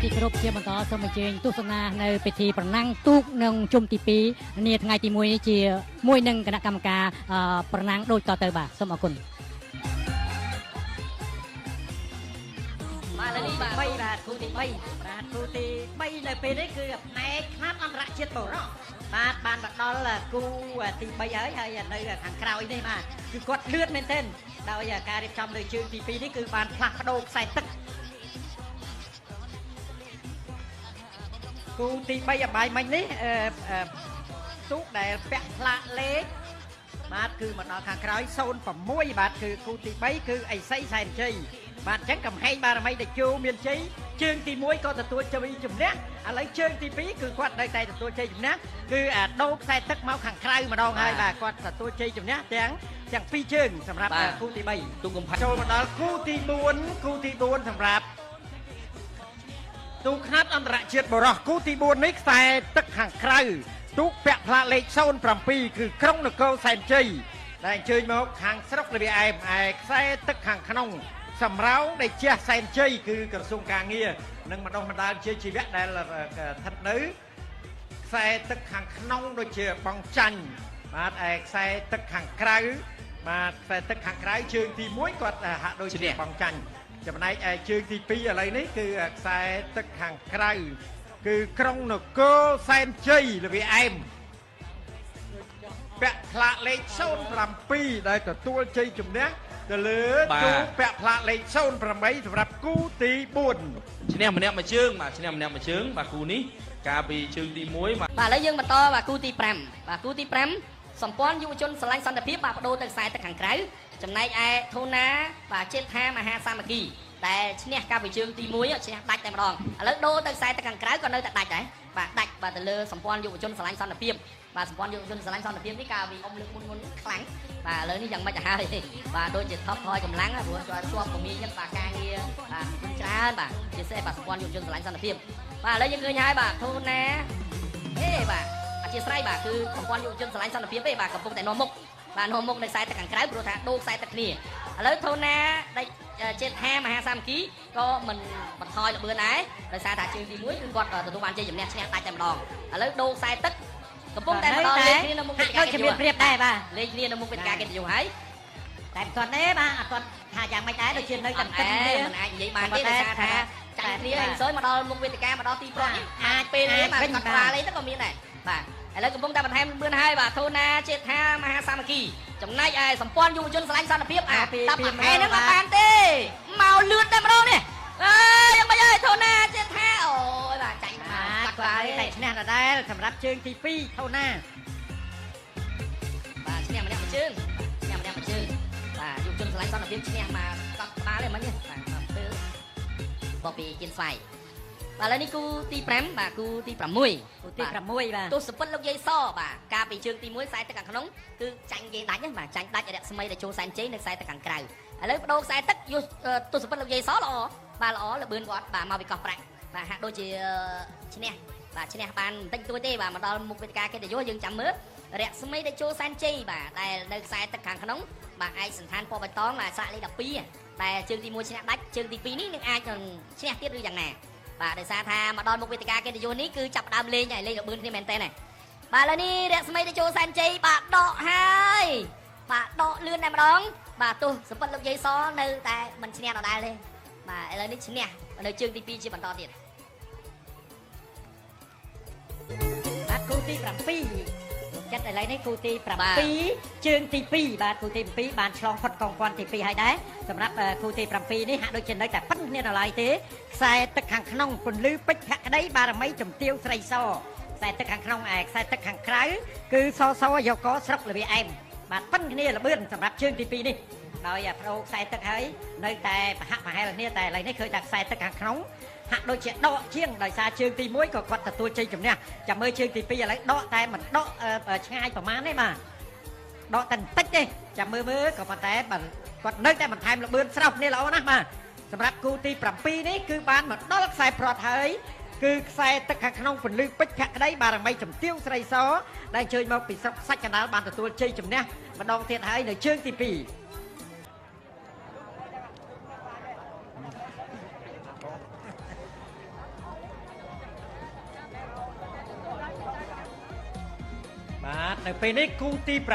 ទីគោរពជាបន្តសូមអញ្ជើញទស្សនានៅពិធីប្រណាំងទូកនិងជុំទី2នាថ្ងៃទី1នេះជាមួយនឹងគណៈកម្មការប្រណាំងដូចតទៅបាទសូមអរគុណ បាទឥឡូវនេះបាទ3បាទគូទី3បាទគូទី3នៅពេលនេះគឺផ្នែកខ្នាតអន្តរជាតិបរោះបាទបានមកដល់គូទី3ហើយហើយនៅខាងក្រោយនេះបាទគឺគាត់លឿនមែនទែនដោយការរៀបចំលើជើងទី2នេះគឺបានផ្លាស់ប្ដូរខ្សែទឹកគូទី3អបាយមិញនេះទូកដែលពាក់ផ្លាកលេខបាទគឺមកដល់ខាងក្រោយ06បាទគឺគូទី3គឺអីសីសែនជ័យបាទអញ្ចឹងកំហែងបារមីតេជោមានជ័យជើងទី1ក៏ទទួលជ័យជំនះឥឡូវជើងទី2គឺគាត់នៅតែទទួលជ័យជំនះគឺដូរខ្សែទឹកមកខាងក្រៅម្ដងហើយបាទគាត់ទទួលជ័យជំនះទាំងពីរជើងសម្រាប់គូទី3ទូកកំផែចូលមកដល់គូទី4គូទី4សម្រាប់ទូកខ្នាតអន្តរជាតិបរោះគូទី4នេះខ្សែទឹកខាងក្រៅទូកពាក់ផ្លាកលេខ07គឺក្រុងនគរសែនជ័យដែលអញ្ជើញមកខាងស្រុកលវាអែមឯខ្សែទឹកខាងក្នុងសំរោងដែលជះសែនជ័យគឺក្រសួងការងារនិងបណ្ដុះបណ្ដាលជាជីវៈដែលស្ថិតនៅខ្សែទឹកខាងក្នុងដូចជាបងចាញ់បាទឯខ្សែទឹកខាងក្រៅបាទខ្សែទឹកខាងក្រៅជើងទី1គាត់ហាក់ដូចជាបងចាញ់ចំណែកឯជើងទី2ឥឡូវនេះគឺខ្សែទឹកខាងក្រៅគឺក្រុងនគរសែនជ័យលវាអែមពាក់ផ្លាកលេខ07ដែលទទួលជ័យជំនះទៅលើគូពាក់ផ្លាកលេខ08សម្រាប់គូទី4ឈ្នះម្នាក់មួយជើងបាទឈ្នះម្នាក់មួយជើងបាទគូនេះកាលពីជើងទី1បាទឥឡូវយើងបន្តបាទគូទី5បាទគូទី5សម្ព័ន្ធយុវជនស្រឡាញ់សន្តិភាពបាទបដូរទៅខ្សែទឹកខាងក្រៅចំណែកឯធូណាបាទជេដ្ឋាមហាសាមគ្គីដែលឈ្នះកាលពីជើងទី1ឈ្នះដាច់តែម្ដងឥឡូវដូរទៅខ្សែទឹកខាងក្រៅក៏នៅតែដាច់ដែរបាទដាច់បាទទៅលើសម្ព័ន្ធយុវជនស្រឡាញ់សន្តិភាពបាទសម្ព័ន្ធយុវជនស្រឡាញ់សន្តិភាពនេះកាលពីអ៊ំលើកមុនខ្លាំងបាទឥឡូវនេះយ៉ាងម៉េចទៅហើយបាទដូចជាថប់ថយកម្លាំងព្រោះជាប់ពមៀចឹងបាទការងារបាទច្រើនបាទជាពិសេសបាទសម្ព័ន្ធយុវជនស្រឡាញ់សន្តិភាពបាទឥឡូវយើងឃើញហើយបាទធូណាអេបាទអធិស្ឋានបាទគឺសម្ព័ន្ធយុវជនស្រឡាញ់សន្តិភាពទេបាទកំពុងតែនាំមុខបាទនាំមុខនៅខ្សែទឹកខាងក្រៅព្រោះថាដូរខ្សែទឹកគ្នាឥឡូវធូណាដែលចេតថាមហាសាមគ្គីក៏មិនបន្ថយល្បឿនដែរដោយសារថាជើងទី1គឺគាត់ទទួលបានជ័យជំនះឈ្នះដាច់តែម្ដងឥឡូវដូរខ្សែទឹកកំពុងតែមកដល់លេខគ្នានៅមុខវេទិកាកិត្តិយសដូចជាមានប្រៀបដែរបាទលេខគ្នានៅមុខវេទិកាកិត្តិយសហើយតែមិនទាន់ទេបាទអត់ទាន់ថាយ៉ាងម៉េចដែរដូចជានៅតែទិនគ្នាមិនអាចនិយាយបានទេដោយសារថាចាញ់គ្នាហើយសើមកដល់មុខវេទិកាមកដល់ទីប្រត់នេះអាចពេលនេះបាទគាត់ក្បាលអីទៅក៏មានដែរបាទឥឡូវកំពុងតែបន្ថែមលឿនហើយបាទធូណាចេតថាមហាសាមគ្គីចំណែកឯសម្ព័ន្ធយុវជនស្រឡាញ់សន្តិភាពអាតាប់ហែហ្នឹងអត់បានទេមកលឿនតែម្ដងនេះអើយយ៉ាងម៉េចហើយធូណាចេតថាអូយបាទចាញ់បាទគាត់តែឈ្នះដដែលសម្រាប់ជើងទី2ធូណាបាទឈ្នះម្នាក់មួយជើងឈ្នះម្នាក់មួយជើងបាទយុវជនស្រឡាញ់សន្តិភាពឈ្នះមកកប់ក្បាលទេមិញបាទពេលបបពីគៀនស្វាយបាទឥឡូវនេះគូទី5បាទគូទី6គូទី6បាទទស្សពិតលោកយាយសបាទកាលពីជើងទី1ខ្សែទឹកខាងក្នុងគឺចាញ់គេដាច់បាទចាញ់ដាច់រស្មីដែលចូលសែនជ័យនៅខ្សែទឹកខាងក្រៅឥឡូវបដូរខ្សែទឹកទស្សពិតលោកយាយសល្អបាទល្អលបឿនគាត់បាទមកពីកោះប្រាក់បាទហាក់ដូចជាឈ្នះបាទឈ្នះបានបន្តិចតួចទេបាទមកដល់មុខវេទិកាកិត្តិយសយើងចាំមើលរស្មីដែលចូលសែនជ័យបាទដែលនៅខ្សែទឹកខាងក្នុងបាទឯកសន្តានពណ៌បៃតងបាទសាក់លេខ12តែជើងទី1ឈ្នះដាច់ជើងទី2នេះនឹងអាចនឹងឈ្នះទៀតឬយ៉ាងណាបាទដោយសារថាមកដល់មុខវេទិកាកិត្តិយសនេះគឺចាប់ដើមលេងហើយលេងល្បឿនគ្នាមែនតើណាបាទឥឡូវនេះរស្មីទៅចូលសែនជ័យបាទដកហើយបាទដកលឿនតែម្ដងបាទទោះសពិតលោកយាយសនៅតែមិនឈ្នះដដែលទេបាទឥឡូវនេះឈ្នះនៅជើងទី2ជាបន្តទៀតបាទគូទី7ចិត្តឥឡូវនេះគូទី7ជើងទី2បាទគូទី7បានឆ្លងផុតកងពាន់ទី2ហើយដែរសម្រាប់គូទី7នេះហាក់ដូចជានៅតែប៉ិនគ្នាដល់ឡើយទេខ្សែទឹកខាងក្នុងពន្លឺពេជ្រភក្តីបារមីជំទាវស្រីសខ្សែទឹកខាងក្នុងឯខ្សែទឹកខាងក្រៅគឺសសយកកស្រុកលវាអែមបាទប៉ិនគ្នាលបឿនសម្រាប់ជើងទី2នេះដោយប្រូខ្សែទឹកហើយនៅតែប្រហាក់ប្រហែលគ្នាតែឥឡូវនេះឃើញតែខ្សែទឹកខាងក្នុងហាក់ដូចជាដកជាងដោយសារជើងទី1ក៏គាត់ទទួលជ័យជំនះចាំមើលជើងទី2ឥឡូវដកតែមិនដកឆ្ងាយប្រហែលទេបាទដកតែបន្តិចទេចាំមើលមើលក៏ប៉ុន្តែបាទគាត់នៅតែបន្ថែមល្បឿនស្រោបគ្នាល្អណាស់បាទសម្រាប់គូទី7នេះគឺបានមកដល់ខ្សែប្រត់ហើយគឺខ្សែទឹកខាងក្នុងពន្លឺពេជ្រភក្តីបារមីជំទាវស្រីសដែលអញ្ជើញមកពីស្រុកសាច់កណ្ដាលបានទទួលជ័យជំនះម្ដងទៀតហើយនៅជើងទី2 នៅពេលនេះគូទី9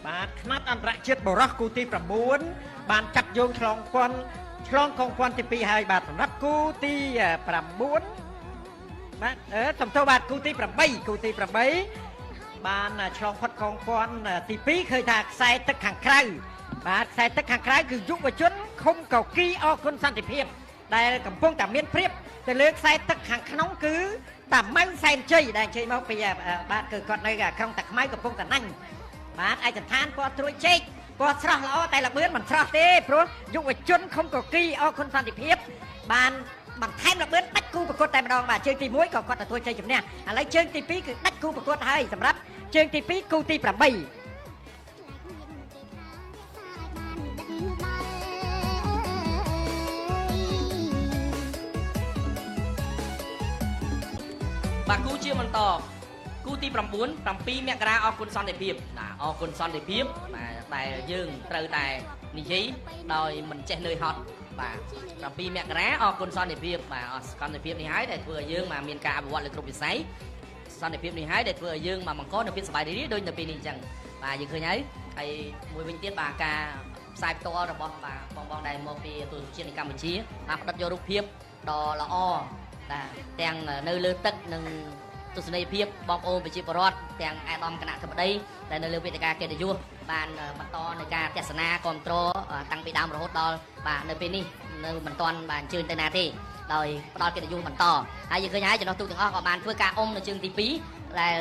បាទខ្នាតអន្តរជាតិបរោះគូទី9បានចាប់យោងឆ្លងពាន់ឆ្លងកងពាន់ទី2ហើយបាទសម្រាប់គូទី9បាទសំទោសបាទគូទី8គូទី8បានឆ្លងផុតកងពាន់ទី2ឃើញថាខ្សែទឹកខាងក្រៅបាទខ្សែទឹកខាងក្រៅគឺយុវជនឃុំកគីអគុណសន្តិភាពដែលកំពុងតែមានព្រៀបទៅលើខ្សែទឹកខាងក្នុងគឺតាម៉ៅសែនជ័យដែលអញ្ជើញមកពីបាទគឺគាត់នៅក្រុងតាខ្មៅកំពុងតែណាញ់បាទឯកឋានពណ៌ត្រួយចេកពណ៌ស្រស់ល្អតែលបឿនមិនស្រស់ទេព្រោះយុវជនឃុំកគីអគុណសន្តិភាពបានបន្ថែមលបឿនដាច់គូប្រកួតតែម្ដងបាទជើងទី1ក៏គាត់ទទួលជ័យជំនះឥឡូវជើងទី2គឺដាច់គូប្រកួតហើយសម្រាប់ជើងទី2គូទី8បាទគូជាបន្តគូទី9 7មករាអរគុណសន្តិភាពបាទអរគុណសន្តិភាពបាទដែលយើងត្រូវតែនិយាយដោយមិនចេះនឿយហត់បាទ7មករាអរគុណសន្តិភាពបាទអរសន្តិភាពនេះហើយដែលធ្វើឲ្យយើងមកមានការអភិវឌ្ឍលើគ្រប់វិស័យសន្តិភាពនេះហើយដែលធ្វើឲ្យយើងមកបង្កនៅភាពសប្បាយរីករាយដូចនៅពេលនេះអញ្ចឹងបាទយើងឃើញហើយហើយមួយវិញទៀតបាទការផ្សាយផ្ទាល់របស់បាទបងបងដែលមកពីទូរទស្សន៍ជាតិនៃកម្ពុជាបាទផ្ដិតយករូបភាពដ៏ល្អបាទទាំងនៅលើទឹកនិងទស្សនីយភាពបងប្អូនប្រជាពលរដ្ឋទាំងអាដាមគណៈធិបតីដែលនៅលើវេទិកាកិត្តិយសបានបន្តในការទស្សនាគ្រប់គ្រងតាំងពីដើមរហូតដល់បាទនៅពេលនេះនៅមិនទាន់បាទអញ្ជើញទៅណាទេដោយផ្ដល់កិត្តិយសបន្តហើយយើងឃើញហើយចំណុះទូកទាំងអស់ក៏បានធ្វើការអុំនៅជើងទី2ដែល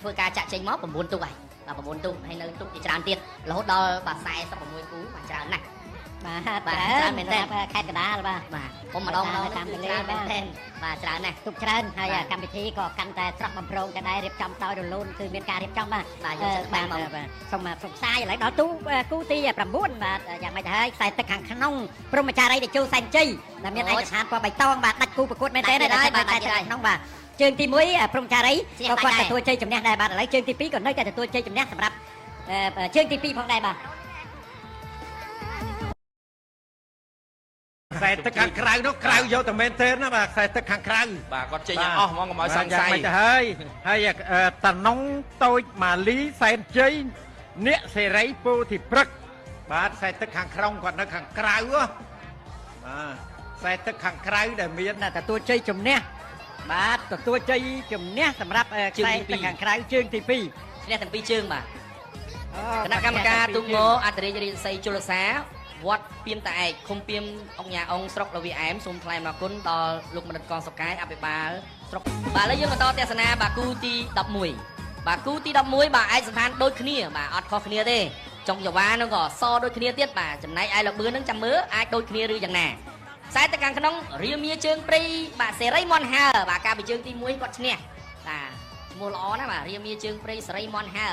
ធ្វើការចាក់ចេញមក9ទូកហើយបាទ9ទូកហើយនៅទូកជាច្រើនទៀតរហូតដល់បាទ46គូបាទច្រើនណាស់ បាទ បាទច្រើនមែនទេ ខេត្តកណ្ដាលបាទ បាទអុំម្ដងតាមទន្លេមែនទេបាទច្រើនណាស់ ទុកច្រើនហើយកម្មវិធីក៏កាន់តែស្រស់បំព្រងតែដែររៀបចំដោយរលូនគឺមានការរៀបចំបាទ បាទយកចិត្តបាន បាទសូមសូមផ្សាយឥឡូវដល់ទូគូទី9បាទយ៉ាងម៉េចទៅហើយខ្សែទឹកខាងក្នុងព្រហ្មចារីតេជោសែនជ័យដែលមានឯកសារពណ៌បៃតងបាទដាច់គូប្រកួតមែនទេដែលខ្សែទឹកខាងក្នុងបាទជើងទី1ព្រហ្មចារីក៏គាត់ទទួលជ័យជំនះដែរបាទឥឡូវជើងទី2ក៏នៅតែទទួលជ័យជំនះសម្រាប់ជើងទី2ផងដែរបាទ ខ្សែទឹកខាងក្រៅនោះក្រៅយកតែមែនទេណាបាទខ្សែទឹកខាងក្រៅ បាទគាត់ចេញឲ្យអស់ហ្មងកុំឲ្យសង្ស័យ យ៉ាងម៉េចទៅហើយហើយតណុងតូចម៉ាលីសែនជ័យអ្នកសេរីពោធិព្រឹកបាទខ្សែទឹកខាងក្នុងគាត់នៅខាងក្រៅហ៎បាទខ្សែទឹកខាងក្រៅដែលមាន ទទួលជ័យជំនះបាទទទួលជ័យជំនះសម្រាប់ខ្សែទឹកខាងក្រៅជើងទី2 ឈ្នះទាំងពីរជើងបាទគណៈកម្មការទូងអន្តរាជរាជសីជលសាវត្តពីមតាឯកឃុំពីមអង្គញាអង្គស្រុកលវីអែមសូមថ្លែងអំណរគុណដល់លោកមនិតកងសុកាយអភិបាលស្រុកបាទឥឡូវយើងបន្តទស្សនាបាទគូទី11បាទគូទី11បាទឯកសណ្ឋានដូចគ្នាបាទអត់ខុសគ្នាទេចុងចវានោះក៏សដូចគ្នាទៀតបាទចំណែកឯលបឿននឹងចាំមើលអាចដូចគ្នាឬយ៉ាងណាខ្សែទឹកខាងក្នុងរាមាជើងព្រៃបាទសេរីមន់ហើបាទកាលពីជើងទី1គាត់ឈ្នះបាទឈ្មោះល្អណាស់បាទរាមាជើងព្រៃសេរីមន់ហើ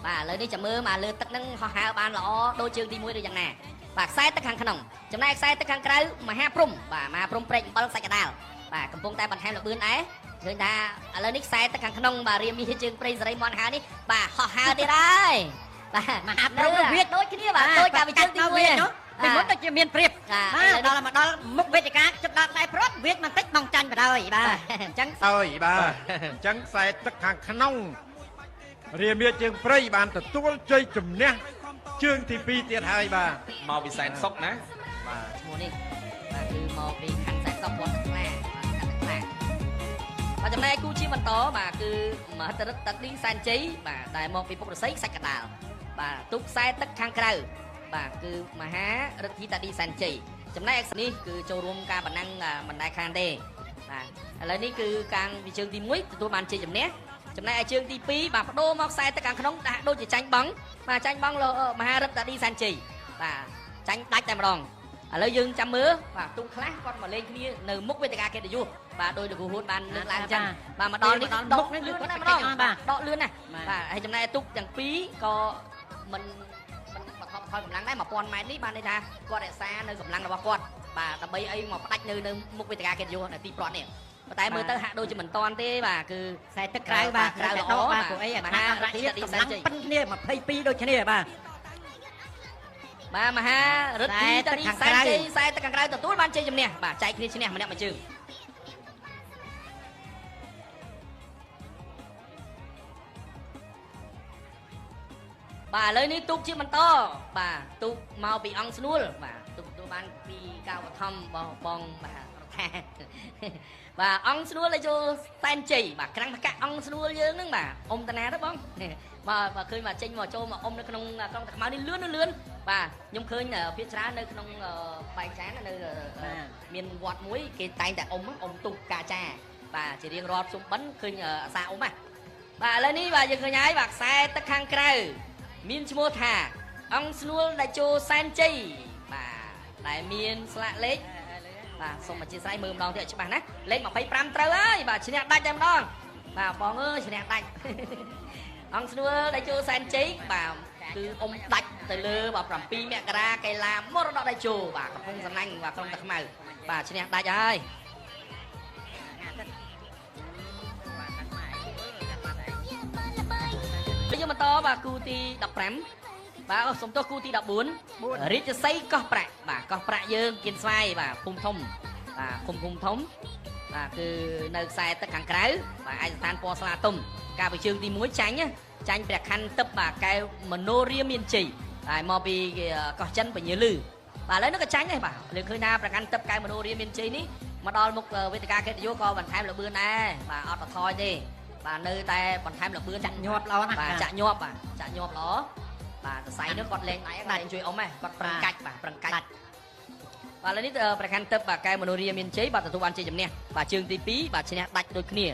បាទឥឡូវនេះចាំមើលមកលើទឹកនឹងហោះហើបានល្អដូចជើងទី1ឬយ៉ាងណាបាទខ្សែទឹកខាងក្នុងចំណែកខ្សែទឹកខាងក្រៅមហាព្រំបាទមហាព្រំព្រែកអំបិលសាច់កដាលបាទកំពុងតែបន្ថែមលបឿនដែរឃើញថាឥឡូវនេះខ្សែទឹកខាងក្នុងបាទរាមាជើងព្រៃសេរីមន់ហើនេះបាទហោះហើទៀតហើយបាទ មហាព្រំវា ដូចគ្នាបាទដូចកាលពីជើងទី1 នោះពីមុនដូចជាមានព្រៀបបាទដល់មកដល់មុខវេទិកាជិតដល់ខ្សែព្រត់វាបន្តិចបងចាញ់បណ្ដោយបាទអញ្ចឹង ហើយបាទអញ្ចឹងខ្សែទឹកខាងក្នុងរាមាជើងព្រៃបានទទួលជ័យជំនះជើងទី2ទៀតហើយបាទ មកពីសែនសុកណា បាទឈ្មោះនេះបាទគឺមកពីខណ្ឌសែនសុកវត្តទឹកថ្លាបាទខណ្ឌទឹកថ្លាបាទចំណែកគូជាបន្តបាទគឺមហិទ្ធិឫទ្ធិតាឌីសែនជ័យបាទដែលមកពីពុករស័យខ្សាច់កដាលបាទទូកខ្សែទឹកខាងក្រៅបាទគឺមហាឫទ្ធីតាឌីសែនជ័យចំណែកឯនេះគឺចូលរួមការប្រណាំងមិនដែលខានទេបាទឥឡូវនេះគឺកាងពីជើងទី1ទទួលបានជ័យជំនះចំណែកឯជើងទី2បាទបដូរមកខ្សែទឹកខាងក្នុងដាក់ដូចជាចាញ់បងបាទចាញ់បងមហាឫទ្ធិតាឌីសែនជ័យបាទចាញ់ដាច់តែម្ដងឥឡូវយើងចាំមើលបាទទូខ្លះគាត់មកលេងគ្នានៅមុខវេទិកាកិត្តិយសបាទដោយលោកគ្រូហួតបានលើកឡើងអញ្ចឹងបាទមកដល់នេះដកលឿនណាស់ម្ដងបាទដកលឿនណាស់បាទហើយចំណែកទូកទាំងពីរក៏មិនបថថយកម្លាំងដែរ1000ម៉ែត្រនេះបានន័យថាគាត់រក្សានៅកម្លាំងរបស់គាត់បាទដើម្បីអីមកផ្ដាច់នៅមុខវេទិកាកិត្តិយសនៅទីប្រត់នេះប៉ុន្តែមើលទៅហាក់ដូចជាមិនតាន់ទេបាទគឺ ខ្សែទឹកក្រៅបាទ ក្រៅល្អ បាទពួកអីមហារដ្ឋាភិបាលកម្លាំងប៉ិនគ្នា22ដូចគ្នាបាទ បាទមហាឫទ្ធីតាឌីសែនជ័យខ្សែទឹកខាងក្រៅទទួលបានជ័យជំនះបាទចែកគ្នាឈ្នះម្នាក់មួយជើង បាទឥឡូវនេះទូកជាបន្តបាទទូកមកពីអង្គស្នួលបាទទូកទទួលបានពីការឧបត្ថម្ភរបស់បងបាទរដ្ឋាបាទអង្គស្នួលឲ្យចូលសែនជ័យបាទក្រាំងផ្កាក់អង្គស្នួលយើងហ្នឹងបាទអ៊ំតាណាទៅបងបាទបាទឃើញបាទចេញមកចូលមកអ៊ំនៅក្នុងក្រុងតាខ្មៅនេះលឿនលឿនបាទខ្ញុំឃើញភាគច្រើននៅក្នុងបែកចាននៅមានវត្តមួយគេតែងតែអ៊ំអ៊ំទូកកាចាបាទជារៀងរាល់ជុំបិណ្ឌឃើញអាសាអ៊ំណាបាទឥឡូវនេះបាទយើងឃើញហើយបាទខ្សែទឹកខាងក្រៅមានឈ្មោះថាអង្គស្នួលដែលចូលសែនជ័យបាទដែលមានស្លាកលេខបាទសូមអធិស្ឋានមើលម្ដងទៀតឲ្យច្បាស់ណាលេខ25ត្រូវហើយបាទឈ្នះដាច់តែម្ដងបាទបងអើយឈ្នះដាច់អង្គស្នួលដែលចូលសែនជ័យបាទគឺអ៊ំដាច់ទៅលើបាទ7មករាកីឡាមរតកដៃជោបាទកំពុងសំណាញ់បាទក្រុមតាខ្មៅបាទឈ្នះដាច់ហើយយើងបន្តបាទគូទី15បាទសុំទោសគូទី14រាជសីកោះប្រាក់បាទកោះប្រាក់យើងគៀនស្វាយបាទភូមិធំបាទឃុំភូមិធំបាទគឺនៅខ្សែទឹកខាងក្រៅបាទឯកស្ថានពណ៌ស្លាទុំកាលពីជើងទី1ចាញ់ចាញ់ព្រះខ័នទឹកបាទកែវមនោរាមានជ័យតែមកពីកោះចិនពញាលឺបាទឥឡូវនេះក៏ចាញ់ដែរបាទលើឃើញថាព្រះខ័នទឹកកែវមនោរាមានជ័យនេះមកដល់មុខវេទិកាកិត្តិយសក៏បន្ថែមល្បឿនដែរបាទអត់បន្ថយទេបាទនៅតែបន្ថែមល្បឿនចាក់ញាប់ល្អណាស់បាទចាក់ញាប់បាទចាក់ញាប់ល្អបាទសរសៃនោះគាត់លេងដៃគាត់ជួយអ៊ំហ៎គាត់ប្រឹងកាច់បាទប្រឹងកាច់បាទឥឡូវនេះប្រកាន់ទឹកបាទកែវមនោរាមានជ័យបាទទទួលបានជ័យជំនះបាទជើងទី2បាទឈ្នះដាច់ដូចគ្នា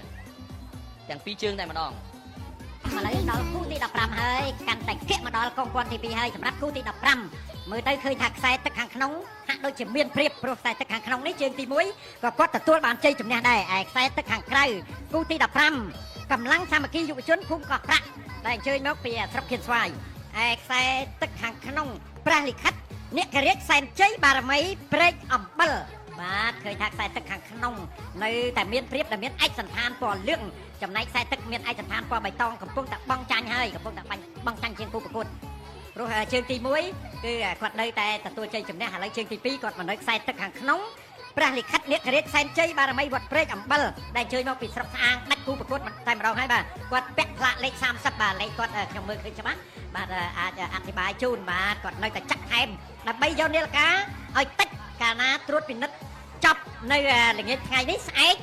ទាំងពីរជើងតែម្ដង ឥឡូវដល់គូទី15ហើយកាន់តែគៀកមកដល់កងពាន់ទី2ហើយសម្រាប់គូទី15មើលទៅឃើញថាខ្សែទឹកខាងក្នុងហាក់ដូចជាមានព្រៀបព្រោះខ្សែទឹកខាងក្នុងនេះជើងទី1ក៏គាត់ទទួលបានជ័យជំនះដែរឯខ្សែទឹកខាងក្រៅគូទី15កម្លាំងសាមគ្គីយុវជនភូមិកោះប្រាក់ដែលអញ្ជើញមកពីស្រុកខៀនស្វាយឯខ្សែទឹកខាងក្នុងព្រះលិខិតអ្នកករាជសែនជ័យបារមីព្រែកអំបិលបាទឃើញថាខ្សែទឹកខាងក្នុងនៅតែមានព្រៀបដែលមានឯកសន្តានពណ៌លឿងចំណែកខ្សែទឹកមានឯកសន្តានពណ៌បៃតងកំពុងតែបង់ចាញ់ហើយកំពុងតែបាញ់បង់ចាញ់ជាងគូប្រកួតព្រោះជើងទី1គឺគាត់នៅតែទទួលជ័យជំនះឥឡូវជើងទី2គាត់មកនៅខ្សែទឹកខាងក្នុងព្រះលិខិតអ្នកករាជសែនជ័យបារមីវត្តព្រែកអំបិលដែលអញ្ជើញមកពីស្រុកស្អាងដាច់គូប្រកួតតែម្ដងហើយបាទគាត់ពាក់ផ្លាកលេខ30បាទលេខគាត់ខ្ញុំមើលឃើញច្បាស់បាទអាចអធិប្បាយជូនបាទគាត់នៅតែចាក់ថែមដើម្បីយកនាឡិកាឲ្យតិចកាលណាត្រួតពិនិត្យចប់នៅល្ងាចថ្ងៃនេះស្អែក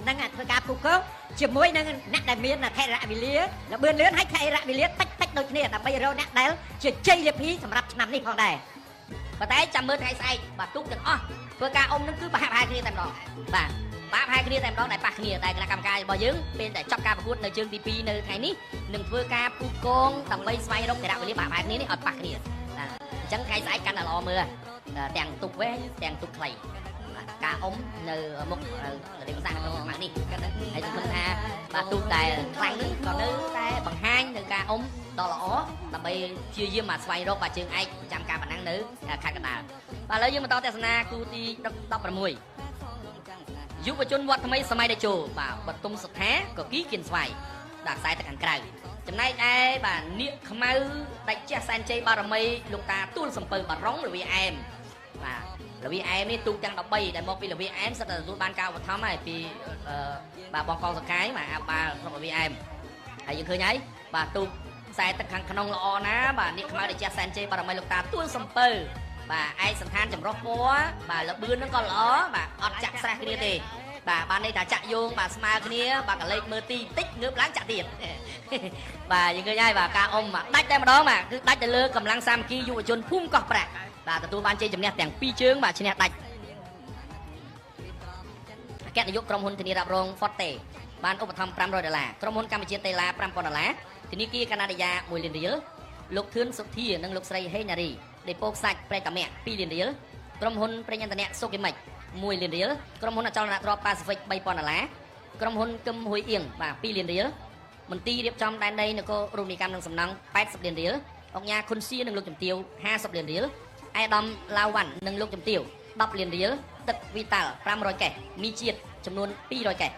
នឹងធ្វើការពូកងជាមួយនឹងអ្នកដែលមានថេរវេលាល្បឿនលឿនហើយថេរវេលាតិចតិចដូចគ្នាដើម្បីរកអ្នកដែលជាជ័យលាភីសម្រាប់ឆ្នាំនេះផងដែរប៉ុន្តែចាំមើលថ្ងៃស្អែកបាទទូកទាំងអស់ធ្វើការអ៊ំនឹងគឺប្រហាក់ប្រហែលគ្នាតែម្ដងបាទប្រហាក់ប្រហែលគ្នាតែម្ដងដែលប៉ះគ្នាតែគណៈកម្មការរបស់យើងពេលដែលចប់ការប្រកួតនៅជើងទី2នៅថ្ងៃនេះនឹងធ្វើការពូកងដើម្បីស្វែងរកថេរវេលាប្រហាក់ប្រហែលគ្នានេះឲ្យប៉ះគ្នាបាទអញ្ចឹងថ្ងៃស្អែកកាន់តែល្អមើលទាំងទូកវែងទាំងទូកខ្លីការអ៊ំនៅមុខរៀបសាក្នុងខ្មៅនេះហើយសង្ឃឹមថាបាទទូកដែលខ្លាំងនេះក៏នៅតែបង្ហាញនៅការអ៊ំដ៏ល្អដើម្បីព្យាយាមមកស្វែងរកបាទជើងឯកប្រចាំការប្រណាំងនៅខេត្តកណ្ដាលបាទឥឡូវយើងបន្តទស្សនាគូទី16យុវជនវត្តថ្មីសម័យតេជោបាទបទុមសុថាកគីគៀនស្វាយបាទខ្សែទឹកខាងក្រៅចំណែកឯបាទនាគខ្មៅដាច់ជះសែនជ័យបារមីលោកតាទួលសំពៅបារុងលវីអែមបាទលវីអែមនេះទូកទាំង13ដែលមកពីលវីអែមសិតតែទទួលបានការឧបត្ថម្ភហើយពីបាទបងកងសកាយបាទអាបាលស្រុកលវីអែមហើយយើងឃើញហើយបាទទូកខ្សែទឹកខាងក្នុងល្អណាស់បាទនេះខ្មៅដែលជះសែនជ័យបារមីលោកតាទួលសំពៅបាទឯកសន្តានចម្រុះពណ៌បាទលបឿនហ្នឹងក៏ល្អបាទអត់ចាក់ស្រេះគ្នាទេបាទបានន័យថាចាក់យោងបាទស្មើគ្នាបាទកលេចមើលទីតិចងើបឡើងចាក់ទៀតបាទយើងឃើញហើយបាទការអ៊ំបាទដាច់តែម្ដងបាទគឺដាច់ទៅលើកម្លាំងសាមគ្គីយុវជនភូមិកោះប្រាក់បាទទទួលបានជ័យជំនះទាំងពីរជើងបាទឈ្នះដាច់អគ្គនាយកក្រុមហ៊ុនធានារ៉ាប់រង Forte បានឧបត្ថម្ភ500ដុល្លារក្រុមហ៊ុនកម្ពុជាតេឡា5000ដុល្លារធនាគារកាណាឌីយ៉ា1លានរៀលលោកធឿនសុធានិងលោកស្រីហេណារីដេប៉ូខ្សាច់ព្រែកតាមាក់2លានរៀលក្រុមហ៊ុនប្រេងឥន្ធនៈសូគីម៉ិច1លានរៀលក្រុមហ៊ុនអចលនទ្រព្យប៉ាស៊ីហ្វិក3000ដុល្លារក្រុមហ៊ុនកឹមហ៊ុយអៀងបាទ2លានរៀលមន្ទីររៀបចំដែនដីនគររូបនីយកម្មនិងសំណង់80លានរៀលអង្គការខុនសៀនិងលោកជំទាវ50លានរៀលអេដាមឡាវ៉ាន់និងលោកជំទាវ10លានរៀលទឹកវីតាល់500កេសមីជាតិចំនួន200កេស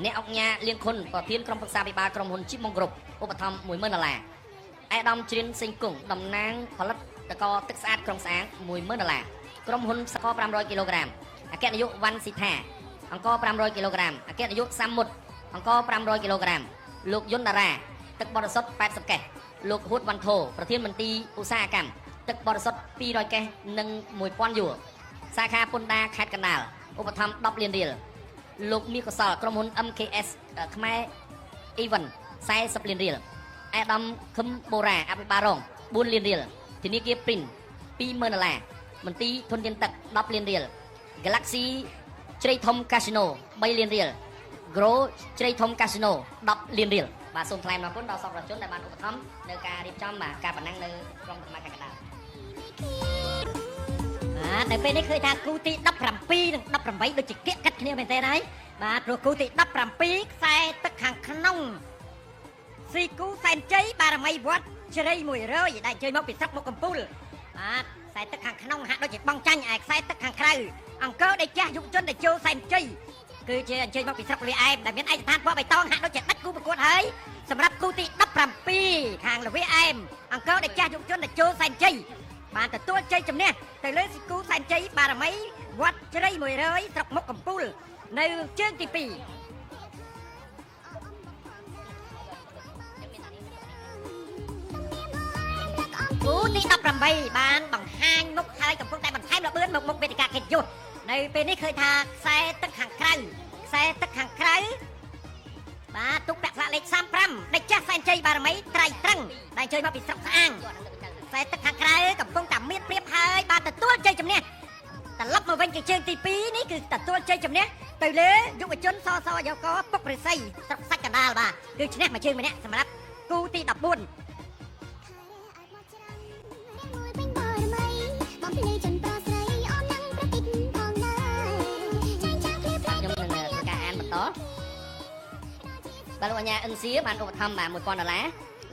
អ្នកអង្គការលៀងខុនប្រធានក្រុមប្រឹក្សាភិបាលក្រុមហ៊ុនជីបម៉ុងគ្រប់ឧបត្ថម្ភ10000ដុល្លារអេដាមជ្រៀនសេងគង់តំណាងផលិតករទឹកស្អាតក្រុងស្អាង10000ដុល្លារក្រុមហ៊ុនសក500គីឡូក្រាមអគ្គនាយកវ៉ាន់ស៊ីថាអង្គ500គីឡូក្រាមអគ្គនាយកសាមុតអង្គ500គីឡូក្រាមលោកយុនតារាទឹកបរិសុទ្ធ80កេស លោកហួតវ៉ាន់ថូប្រធានមន្ទីរឧស្សាហកម្មទឹកបរិសុទ្ធ200កេសនិង1000យួរសាខាពន្ធដារខេត្តកណ្ដាលឧបត្ថម្ភ10លានរៀលលោកមាសកុសលក្រុមហ៊ុន MKS ខ្មែរ Even 40លានរៀលអាដាមខឹមបូរ៉ាអភិបាលរង4លានរៀលធនាគារ Print 20000ដុល្លារមន្ទីរធនធានទឹក10លានរៀល Galaxy ជ្រៃធំ Casino 3លានរៀល Grow ជ្រៃធំ Casino 10លានរៀលបាទសូមថ្លែងអំណរគុណដល់សប្បុរសជនដែលបានឧបត្ថម្ភនៅការរៀបចំបាទការប្រណាំងនៅក្រុងតាខ្មៅខេត្តកណ្ដាល បាទនៅពេលនេះឃើញថាគូទី17និង18ដូចជាគៀកកាត់គ្នាមែនទេហើយបាទព្រោះគូទី17ខ្សែទឹកខាងក្នុងស៊ីគូសែនជ័យបារមីវត្តជ្រៃ100ដែលអញ្ជើញមកពីស្រុកមុខកំពូលបាទខ្សែទឹកខាងក្នុងហាក់ដូចជាបងចាញ់ឯខ្សែទឹកខាងក្រៅអង្គរដែលចាស់យុវជនដែលចូលសែនជ័យគឺជាអញ្ជើញមកពីស្រុកលាអែមដែលមានឯកស្ថានពណ៌បៃតងហាក់ដូចជាដាច់គូប្រកួតហើយសម្រាប់គូទី17ខាងលវាអែមអង្គរដែលចាស់យុវជនដែលចូលសែនជ័យបានទទួលជ័យជំនះទៅលើស៊ីគូសែនជ័យបារមីវត្តជ្រៃ100ស្រុកមុខកំពូលនៅជើងទី2គូទី18បានបង្ហាញមុខហើយកំពុងតែបន្ថែមល្បឿនមកមុខវេទិកាកិត្តិយសនៅពេលនេះឃើញថាខ្សែទឹកខាងក្រៅខ្សែទឹកខាងក្រៅបាទទុកពាក់ស្លាកលេខ35ដេចចាស់សែនជ័យបារមីត្រៃត្រឹងដែលអញ្ជើញមកពីស្រុកស្អាងខ្សែទឹកខាងក្រៅកំពុងតែមានព្រៀបហើយបានទទួលជ័យជំនះត្រឡប់មកវិញជាជើងទី2នេះគឺទទួលជ័យជំនះទៅលើយុវជនសសយកពុករិស័យស្រុកសាច់កណ្ដាលបាទគឺឈ្នះមួយជើងម្នាក់សម្រាប់គូទី14ខ្ញុំនឹងធ្វើការអានបន្តបាទលោកអញ្ញាអឹងសៀបានឧបត្ថម្ភបាទ1000ដុល្លារ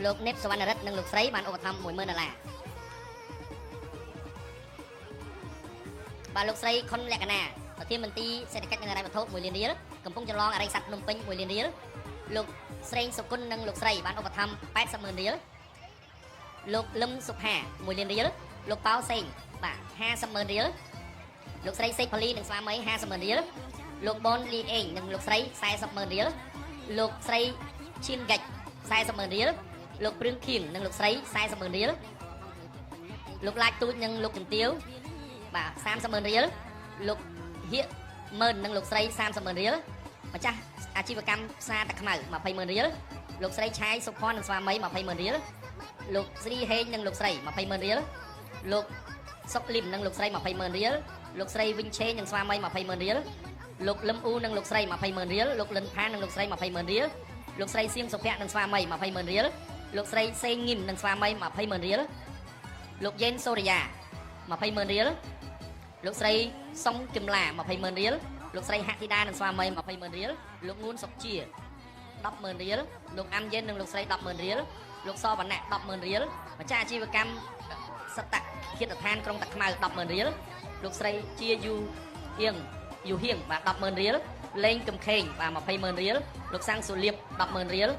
លោកនេបសវណ្ណរិទ្ធនិងលោកស្រីបានឧបត្ថម្ភ10000ដុល្លារបាទលោកស្រីខុនលក្ខណាប្រធានមន្ទីរសេដ្ឋកិច្ចនិងហិរញ្ញវត្ថុ1លានរៀលកំពុងចម្លងអរិយស័ព្ទភ្នំពេញ1លានរៀលលោកស្រេងសុគន្ធនិងលោកស្រីបានឧបត្ថម្ភ800,000រៀលលោកលឹមសុផា1លានរៀលលោកប៉ៅសេងបាទ500,000រៀលលោកស្រីសេកផលីនិងស្វាមី500,000រៀលលោកបនលីអេងនិងលោកស្រី400,000រៀលលោកស្រីឈៀនហ្គាច់400,000រៀលលោកព្រឿងខៀងនិងលោកស្រី400,000រៀលលោកឡាចទូចនិងលោកជំទាវបាទ300,000រៀលលោកហៀកម៉ឺននិងលោកស្រី300,000រៀលម្ចាស់អាជីវកម្មផ្សារតាខ្មៅ200,000រៀលលោកស្រីឆាយសុភ័ណ្ឌនិងស្វាមី200,000រៀលលោកស្រីហេងនិងលោកស្រី200,000រៀលលោកសុកលឹមនិងលោកស្រី200,000រៀលលោកស្រីវិញឆេងនិងស្វាមី200,000រៀលលោកលឹមអ៊ូនិងលោកស្រី200,000រៀលលោកលិនផាននិងលោកស្រី200,000រៀលលោកស្រីសៀងសុភ័ក្រនិងស្វាមី200,000រៀលលោកស្រីសេងងឹមនិងស្វាមី200,000រៀលលោកយេនសូរិយា200,000រៀលលោកស្រីសុងគឹមឡា200,000រៀលលោកស្រីហាក់ធីតានិងស្វាមី200,000រៀលលោកងួនសុកជា1000,000រៀលលោកអាំយេននិងលោកស្រី1000,000រៀលលោកសវណ្ណៈ1000,000រៀលម្ចាស់អាជីវកម្មសតធាតុដ្ឋានក្រុងតាខ្មៅ1000,000រៀលលោកស្រីជាយូហៀងយូហៀងបាទ1000,000រៀលលេងកំខេងបាទ200,000រៀលលោកសាំងសុលៀប1000,000រៀល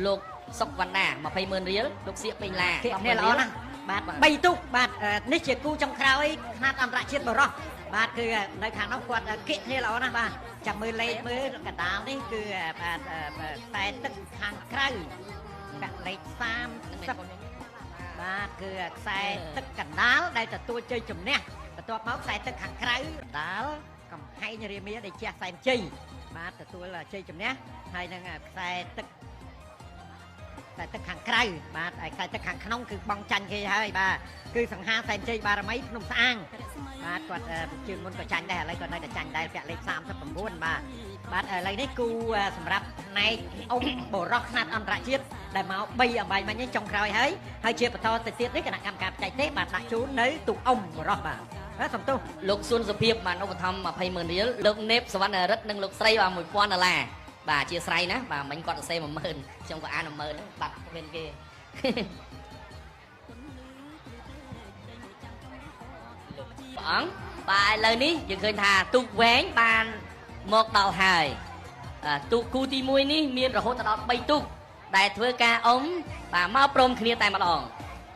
លោកសុកវណ្ណា200,000រៀលលោកសៀកពេញឡា 10,000ល្អណាស់បាទ3ទូកបាទនេះជាគូចុងក្រោយខ្នាតអន្តរជាតិបរោះបាទគឺនៅខាងនោះគាត់គៀកគ្នាល្អណាស់បាទចាំមើលលេខមើលកណ្ដាលនេះគឺបាទតែទឹកខាងក្រៅកាក់លេខ30បាទគឺខ្សែទឹកកណ្ដាលដែលទទួលជ័យជំនះបន្ទាប់មកខ្សែទឹកខាងក្រៅកណ្ដាលកំហែងរាមាដែលជះសែនជ័យបាទទទួលជ័យជំនះហើយនឹងខ្សែទឹកខាងក្រៅបាទឯខ្សែទឹកខាងក្នុងគឺបងចាញ់គេហើយបាទគឺសង្ហាសែនជ័យបារមីភ្នំស្អាងបាទគាត់ជើងមុនក៏ចាញ់ដែរឥឡូវគាត់នៅតែចាញ់ដែរពាក់លេខ39បាទបាទឥឡូវនេះគូសម្រាប់ផ្នែកអ៊ំបរោះខ្នាតអន្តរជាតិដែលមក3អំបែងមិញនេះចុងក្រោយហើយហើយជាបន្តទៅទៀតនេះគណៈកម្មការបច្ចេកទេសបាទដាក់ជូននៅទូកអ៊ំបរោះបាទសំទោសលោកសួនសុភាពបានឧបត្ថម្ភ200,000រៀលលោកនេបសវណ្ណរិទ្ធនិងលោកស្រីបាទ1000ដុល្លារបាទអធិស្ឋានណាបាទមិញគាត់សរសេរ10000ខ្ញុំក៏អាន10000ហ្នឹងបាត់វិញគេព្រះអង្គបាទឥឡូវនេះយើងឃើញថាទូកវែងបានមកដល់ហើយទូកគូទី1នេះមានរហូតដល់3ទូកដែលធ្វើការអុំបាទមកព្រមគ្នាតែម្ដង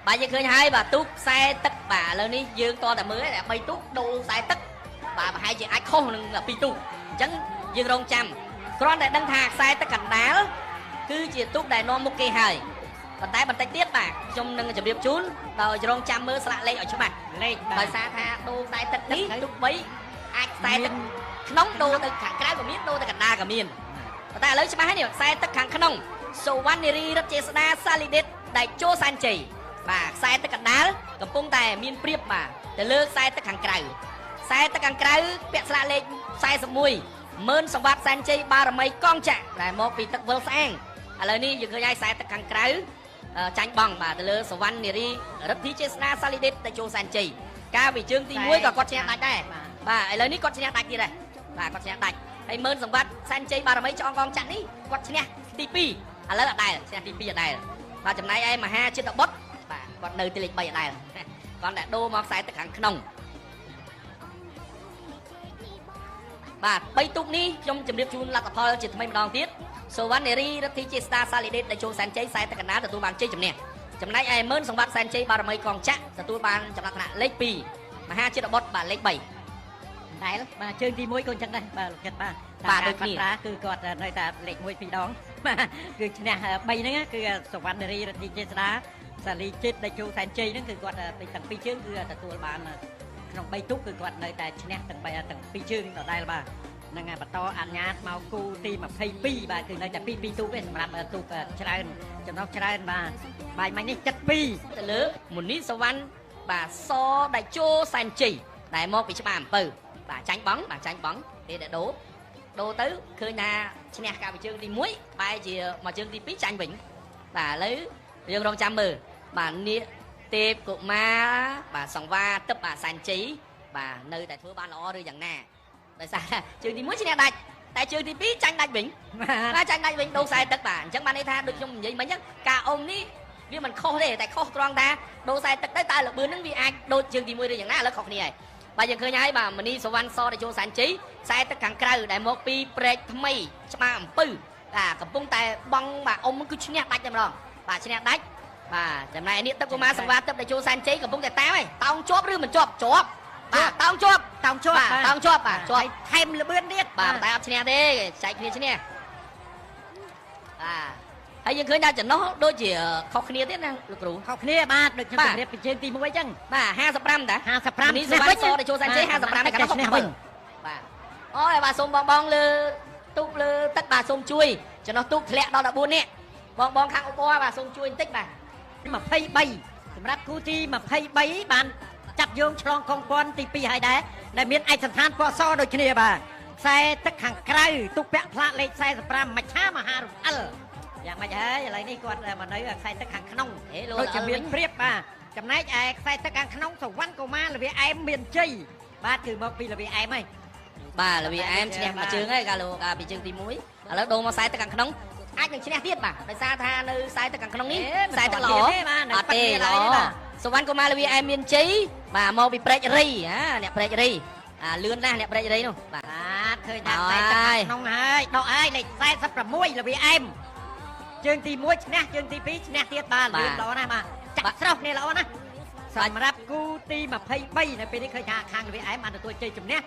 បាទយើងឃើញហើយបាទទូកខ្សែទឹកបាទឥឡូវនេះយើងតតែមើលតែ3ទូកដូរខ្សែទឹកបាទប្រហែលជាអាចខុសនឹង2ទូកអញ្ចឹងយើងរងចាំគ្រាន់តែដឹងថាខ្សែទឹកកណ្ដាលគឺជាទូកដែលនាំមុខគេហើយ ប៉ុន្តែបន្តិចទៀតបាទខ្ញុំនឹងជម្រាបជូនដោយរងចាំមើលស្លាកលេខឲ្យច្បាស់ លេខ ដោយសារថាដូរខ្សែទឹកនេះទូក3អាចខ្សែទឹកក្នុងដូរទៅខាងក្រៅក៏មានដូរទៅកណ្ដាលក៏មានប៉ុន្តែឥឡូវច្បាស់ហើយនេះខ្សែទឹកខាងក្នុងសុវណ្ណនារីរិទ្ធចេស្ដាសាលីដេតដែលចូលសែនជ័យបាទខ្សែទឹកកណ្ដាលកំពុងតែមានព្រៀបបាទទៅលើខ្សែទឹកខាងក្រៅខ្សែទឹកខាងក្រៅពាក់ស្លាកលេខ41ម៉ឺនសវត្តសែនជ័យបារមីកងចក្រដែលមកពីទឹកវិលស្អាងឥឡូវនេះយើងឃើញហើយខ្សែទឹកខាងក្រៅចាញ់បងបាទទៅលើសវណ្ណនារីរិទ្ធីចេស្ដាសាលីដេតដែលចូលសែនជ័យកាលពីជើងទី1ក៏គាត់ឈ្នះដាច់ដែរបាទឥឡូវនេះគាត់ឈ្នះដាច់ទៀតដែរបាទគាត់ឈ្នះដាច់ហើយម៉ឺនសវត្តសែនជ័យបារមីឆ្អងកងចក្រនេះគាត់ឈ្នះទី2ឥឡូវអត់ដែលឈ្នះទី2អត់ដែលបាទចំណែកឯមហាជាតិបុត្របាទគាត់នៅទីលេខ3អត់ដែលគាត់តែដូរមកខ្សែទឹកខាងក្នុងបាទ3ទូកនេះខ្ញុំជម្រាបជូនលទ្ធផលជាថ្មីម្ដងទៀតសុវណ្ណនារីរិទ្ធីចេស្ដាសាលីដេតដែលចូលសែនជ័យខ្សែទឹកកណ្ដាលទទួលបានជ័យជំនះចំណែកឯម៉ឺនសង្វាត់សែនជ័យបារមីកងចក្រទទួលបានចំណាត់ថ្នាក់លេខ2មហាជាតិបុត្របាទលេខ3 ដែលបាទជើងទី1ក៏អញ្ចឹងដែរបាទលោកចិត្តបាទ បាទដូចគ្នា គឺគាត់នៅតែលេខ1 2ដងបាទគឺឈ្នះ3ហ្នឹងគឺសុវណ្ណនារីរិទ្ធីចេស្ដាសាលីជាតិដែលចូលសែនជ័យហ្នឹងគឺគាត់ទាំងពីរជើងគឺទទួលបានក្នុង3ទូកគឺគាត់នៅតែឈ្នះទាំង3ទាំងពីរជើងដដែលបាទនឹងបន្តអញ្ញាតមកគូទី22បាទគឺនៅតែ2 2ទូកទេសម្រាប់ទូកច្រើនចំណុះច្រើនបាទបាយមិញនេះ72 ទៅលើមុនីសវណ្ណបាទសដែលចូលសែនជ័យដែលមកពីច្បារអំពៅបាទចាញ់បងបាទចាញ់បងពេលដែលដូរទៅឃើញថាឈ្នះកាលពីជើងទី1បែរជាមកជើងទី2ចាញ់វិញបាទឥឡូវយើងរងចាំមើលបាទនាគទេពកុមារបាទសង្វាទឹកបាទសែនជ័យបាទនៅតែធ្វើបានល្អឬយ៉ាងណាដោយសារជើងទី1ឈ្នះដាច់តែជើងទី2ចាញ់ដាច់វិញបាទចាញ់ដាច់វិញដូរខ្សែទឹកបាទអញ្ចឹងបានន័យថាដូចខ្ញុំនិយាយមិញអញ្ចឹងការអុំនេះវាមិនខុសទេតែខុសត្រង់ថាដូរខ្សែទឹកទៅតើល្បឿនហ្នឹងវាអាចដូចជើងទី1ឬយ៉ាងណាឥឡូវខុសគ្នាហើយបាទយើងឃើញហើយបាទមនីសវណ្ណសដែលចូលសែនជ័យខ្សែទឹកខាងក្រៅដែលមកពីព្រែកថ្មីច្បារអំពៅបាទកំពុងតែបងបាទអុំគឺឈ្នះដាច់តែម្ដងបាទឈ្នះដាច់បាទចំណែកនេះទឹកកុមារសង្វាទឹកដែលចូលសែនជ័យកំពុងតែតាមហើយតោងជាប់ឬមិនជាប់ជាប់បាទតោងជាប់ តោងជាប់ តោងជាប់បាទជាប់ ថែមល្បឿនទៀត បាទតែអត់ឈ្នះទេចែកគ្នាឈ្នះបាទហើយយើងឃើញថាចំណុះដូចជាខុសគ្នាទៀតណាលោកគ្រូ ខុសគ្នាបាទដូចខ្ញុំជម្រាបពីជើងទី1អញ្ចឹង បាទ55តា 55 នេះសវណ្ណសដែលចូលសែនជ័យ55តែ ឈ្នះវិញ បាទអូយបាទសូមបងបងលើទូកលើទឹកបាទសូមជួយចំណុះទូកធ្លាក់ដល់14នាក់បងបងខាងអបបាទសូមជួយបន្តិចបាទ 23សម្រាប់គូទី23បានចាប់យោងឆ្លងកងពាន់ទី2ហើយដែរដែលមានឯកសណ្ឋានពណ៌សដូចគ្នាបាទខ្សែទឹកខាងក្រៅទូកពាក់ផ្លាកលេខ45មច្ឆាមហារំអិលយ៉ាងម៉េចហើយឥឡូវនេះគាត់មកនៅខ្សែទឹកខាងក្នុងដូចជាមានព្រៀបបាទចំណែកឯខ្សែទឹកខាងក្នុងសវណ្ណកុមារលវាអែមមានជ័យបាទគឺមកពីលវាអែមហើយ បាទលវាអែមឈ្នះមួយជើងហើយកាលពីជើងទី1ឥឡូវដូរមកខ្សែទឹកខាងក្នុងអាចនឹងឈ្នះទៀតបាទដោយសារថានៅខ្សែទឹកខាងក្នុងនេះខ្សែទឹកល្អអត់ទេល្អសវណ្ណកុមារលវាអែមមានជ័យបាទមកពីព្រែករីអ្នកព្រែករីលឿនណាស់អ្នកព្រែករីនោះបាទ ឃើញថាខ្សែទឹកខាងក្នុងហើយដកហើយលេខ46លវាអែមជើងទី1ឈ្នះជើងទី2ឈ្នះទៀតបាទលឿនល្អណាស់បាទចាក់ស្រោះនេះល្អណាស់សម្រាប់គូទី23នៅពេលនេះឃើញថាខាងលវាអែមបានទទួលជ័យជំនះ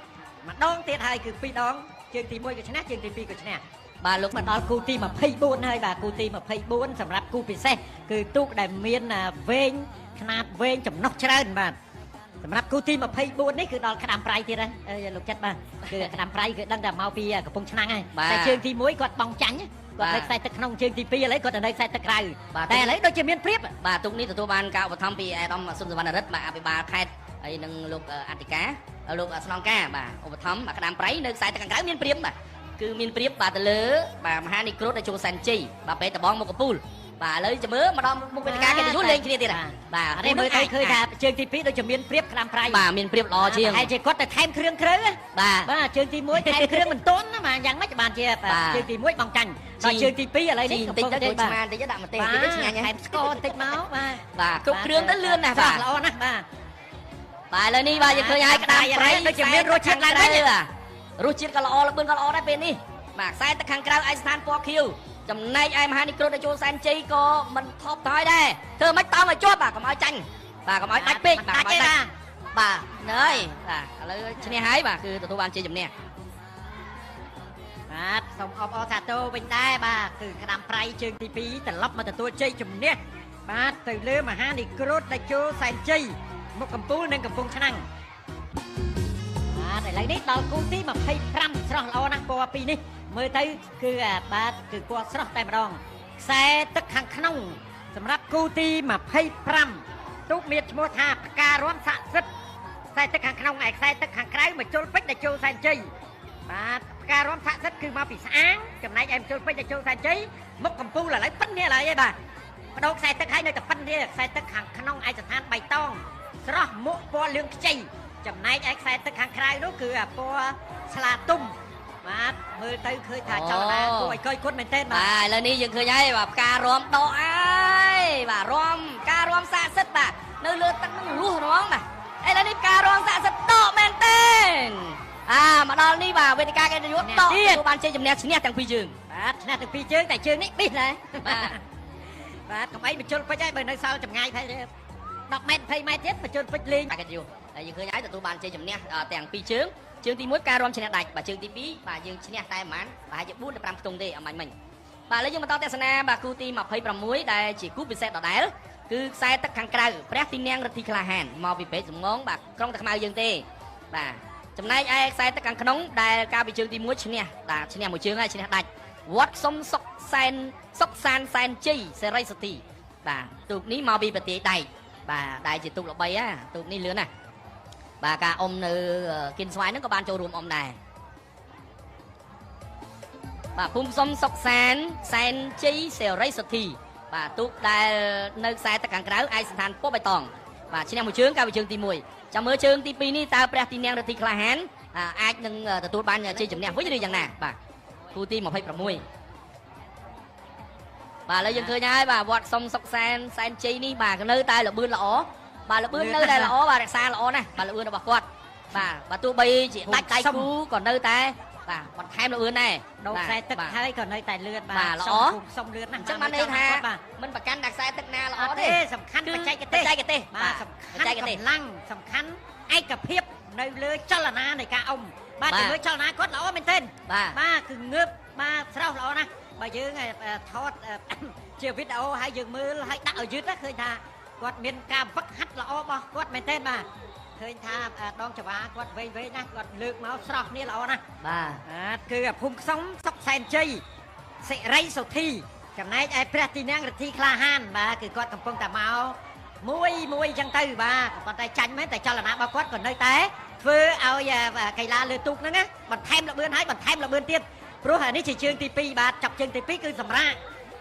ម្ដងទៀតហើយគឺ2ដងជើងទី1ក៏ឈ្នះជើងទី2ក៏ឈ្នះបាទលោកមកដល់គូទី24ហើយបាទគូទី24សម្រាប់គូពិសេសគឺទូកដែលមានវែងខ្នាតវែងចំណុះច្រើនបាទសម្រាប់គូទី24នេះគឺដល់ក្តាំប្រៃទៀតហើយលោកចិត្តបាទគឺក្តាំប្រៃគឺដឹងតែមកពីកំពង់ឆ្នាំងហើយតែជើងទី1គាត់បងចាញ់គាត់នៅខ្សែទឹកក្នុងជើងទី2ឥឡូវគាត់នៅខ្សែទឹកក្រៅតែឥឡូវដូចជាមានព្រៀប បាទទូកនេះទទួលបានការឧបត្ថម្ភពីអាដាមសុនសវណ្ណរិទ្ធបាទអភិបាលខេត្តហើយនឹងលោកអធិការលោកស្នងការបាទឧបត្ថម្ភក្តាំប្រៃនៅខ្សែទឹកខាងក្រៅមានព្រៀបបាទគឺមានព្រៀបបាទទៅលើបាទមហានិក្រូតដែលចូលសែនជ័យបាទពេលដបងមុខកពូលបាទឥឡូវចាំមើលមកដល់មុខវេទិកាកិត្តិយសលេងគ្នាទៀតបាទ នេះមើលទៅឃើញថាជើងទី2ដូចជាមានព្រៀបក្តាំប្រៃ បាទមានព្រៀបល្អជាង ហើយជាគាត់ទៅថែមគ្រឿងក្រៅ បាទ បាទជើងទី1ថែមគ្រឿងមិនទាន់ណាបាទយ៉ាងម៉េចបានជាជើងទី1បងចាញ់ដល់ជើងទី2ឥឡូវនេះ បន្តិចទៅឆ្មាបន្តិចដាក់ម្ទេសតិចឆ្ងាញ់ ថែមស្ករបន្តិចមកបាទ បាទគ្រប់គ្រឿងទៅលឿនណាស់បាទ ល្អណាស់បាទ បាទឥឡូវនេះបាទយើងឃើញហើយក្តាំប្រៃ ដូចជាមានរសជាតិឡើងវិញ រសជាតិក៏ល្អល្បឿនក៏ល្អដែរពេលនេះបាទខ្សែទឹកខាងក្រៅឯស្ថានពណ៌ខៀវចំណែកឯមហានិក្រូតដែលចូលសែនជ័យក៏មិនថប់ថយដែរធ្វើមិនតោងឲ្យជាប់បាទកុំឲ្យចាញ់បាទកុំឲ្យដាច់ពេកបាទកុំឲ្យដាច់បាទណើយបាទឥឡូវឈ្នះហើយបាទគឺទទួលបានជាជំនះ បាទសូមអបអរសាទរវិញដែរបាទគឺក្តាំប្រៃជើងទី2ត្រឡប់មកទទួលជ័យជំនះ បាទទៅលើមហានិក្រូតតេជោសែនជ័យមុខកំពូលនិងកំពង់ឆ្នាំងបាទឥឡូវនេះដល់គូទី25ស្រស់ល្អណាស់ពណ៌ពីរនេះមើលទៅគឺបាទគឺពណ៌ស្រស់តែម្ដងខ្សែទឹកខាងក្នុងសម្រាប់គូទី25ទូកមានឈ្មោះថាផ្ការំស័ក្តិសិទ្ធខ្សែទឹកខាងក្នុងឯខ្សែទឹកខាងក្រៅមកជុលពេជ្រតេជោសែនជ័យបាទផ្ការំស័ក្តិសិទ្ធគឺមកពីស្អាងចំណែកឯមជុលពេជ្រតេជោសែនជ័យមុខកំពូលឥឡូវប៉ិននេះឥឡូវឯងបាទបដូរខ្សែទឹកឲ្យនៅតែប៉ិននេះខ្សែទឹកខាងក្នុងឯកស្ថានបៃតងស្រស់មុខពណ៌លឿងខ្ចីចំណែកឯខ្សែទឹកខាងក្រៅនោះគឺពណ៌ស្លាទុំបាទមើលទៅឃើញថាចលនាគួរឲ្យកយគុណមែនទែនបាទបាទឥឡូវនេះយើងឃើញហើយបាទផ្ការរំដកហើយបាទរំការរំស័ក្តិសិទ្ធបាទនៅលើទឹកនឹងរស់រងបាទឥឡូវនេះផ្ការរំស័ក្តិសិទ្ធដកមែនទែនមកដល់នេះបាទវេទិកាកិត្តិយសដកទទួលបានជ័យជំនះឈ្នះទាំងពីរជើងបាទឈ្នះទាំងពីរជើងតែជើងនេះប៊ីសដែរបាទបាទកុំអីបញ្ជុលពេជ្រហើយបើនៅសល់ចម្ងាយប្រហែល10ម៉ែត្រ20ម៉ែត្រទៀតបញ្ជុលពេជ្រលេងបាទកិត្តិយសហើយយើងឃើញហើយទទួលបានជ័យជំនះទាំងពីរជើងជើងទី1ការរំឈ្នះដាច់បាទជើងទី2បាទយើងឈ្នះតែប្រហែលប្រហែលជា4ទៅ5ខ្ទង់ទេអមាញ់មិញបាទឥឡូវយើងបន្តទស្សនាបាទគូទី26ដែលជាគូពិសេសដដែលគឺខ្សែទឹកខាងក្រៅព្រះទីនាំងរិទ្ធីក្លាហានមកពីពេជ្រសំងងបាទក្រុងតាខ្មៅយើងទេបាទចំណែកឯខ្សែទឹកខាងក្នុងដែលកាលពីជើងទី1ឈ្នះបាទឈ្នះមួយជើងហើយឈ្នះដាច់វត្តសុំសុកសែនសុកសានសែនជ័យសេរីសុធីបាទទូកនេះមកពីប្រទេសដៃបាទដែលជាទូកល្បីណាទូកនេះលឿនណាស់បាទការអុំនៅគិនស្វាយហ្នឹងក៏បានចូលរួមអុំដែរបាទភូមិសុំសុកសានសែនជ័យសេរីសុធីបាទទូកដែលនៅខ្សែទឹកខាងក្រៅឯកស្ថានពណ៌បៃតងបាទឈ្នះមួយជើងកាលពីជើងទី1ចាំមើលជើងទី2នេះតើព្រះទីនាំងរិទ្ធីក្លាហានអាចនឹងទទួលបានជ័យជំនះវិញឬយ៉ាងណាបាទគូទី26បាទឥឡូវយើងឃើញហើយបាទវត្តសុំសុកសែនសែនជ័យនេះបាទនៅតែល្បឿនល្អបាទល្បឿននៅតែល្អបាទរក្សាល្អណាស់បាទល្បឿនរបស់គាត់បាទបាទទោះបីជាដាច់ដៃគូក៏នៅតែបាទបន្ថែមល្បឿនដែរដូរខ្សែទឹកហើយក៏នៅតែលឿនបាទល្អសុំលឿនណាស់អញ្ចឹងបានន័យថាមិនប្រកាន់ដាក់ខ្សែទឹកណាល្អទេសំខាន់បច្ចេកទេសបច្ចេកទេសបាទសំខាន់កម្លាំងសំខាន់ឯកភាពនៅលើចលនានៃការអុំបាទជាមួយចលនាគាត់ល្អមែនទែនបាទគឺងើបបាទស្រស់ល្អណាស់បើយើងថតជាវីដេអូហើយយើងមើលហើយដាក់ឲ្យយឺតណាឃើញថាគាត់មានការវឹកហាត់ល្អរបស់គាត់មែនទែនបាទឃើញថាដងចវាគាត់វែងវែងណាស់គាត់លើកមកស្រស់គ្នាល្អណាស់បាទគឺភូមិខ្សុំសុកសែនជ័យសិរីសុធីចំណែកឯព្រះទីនាំងរិទ្ធីក្លាហានបាទគឺគាត់កំពុងតែមកមួយមួយអញ្ចឹងទៅបាទក៏ប៉ុន្តែចាញ់មែនតែចលនារបស់គាត់ក៏នៅតែធ្វើឲ្យកីឡាលើទូកហ្នឹងណាបន្ថែមល្បឿនហើយបន្ថែមល្បឿនទៀតព្រោះអានេះជាជើងទី2បាទចាប់ជើងទី2គឺសម្រាប់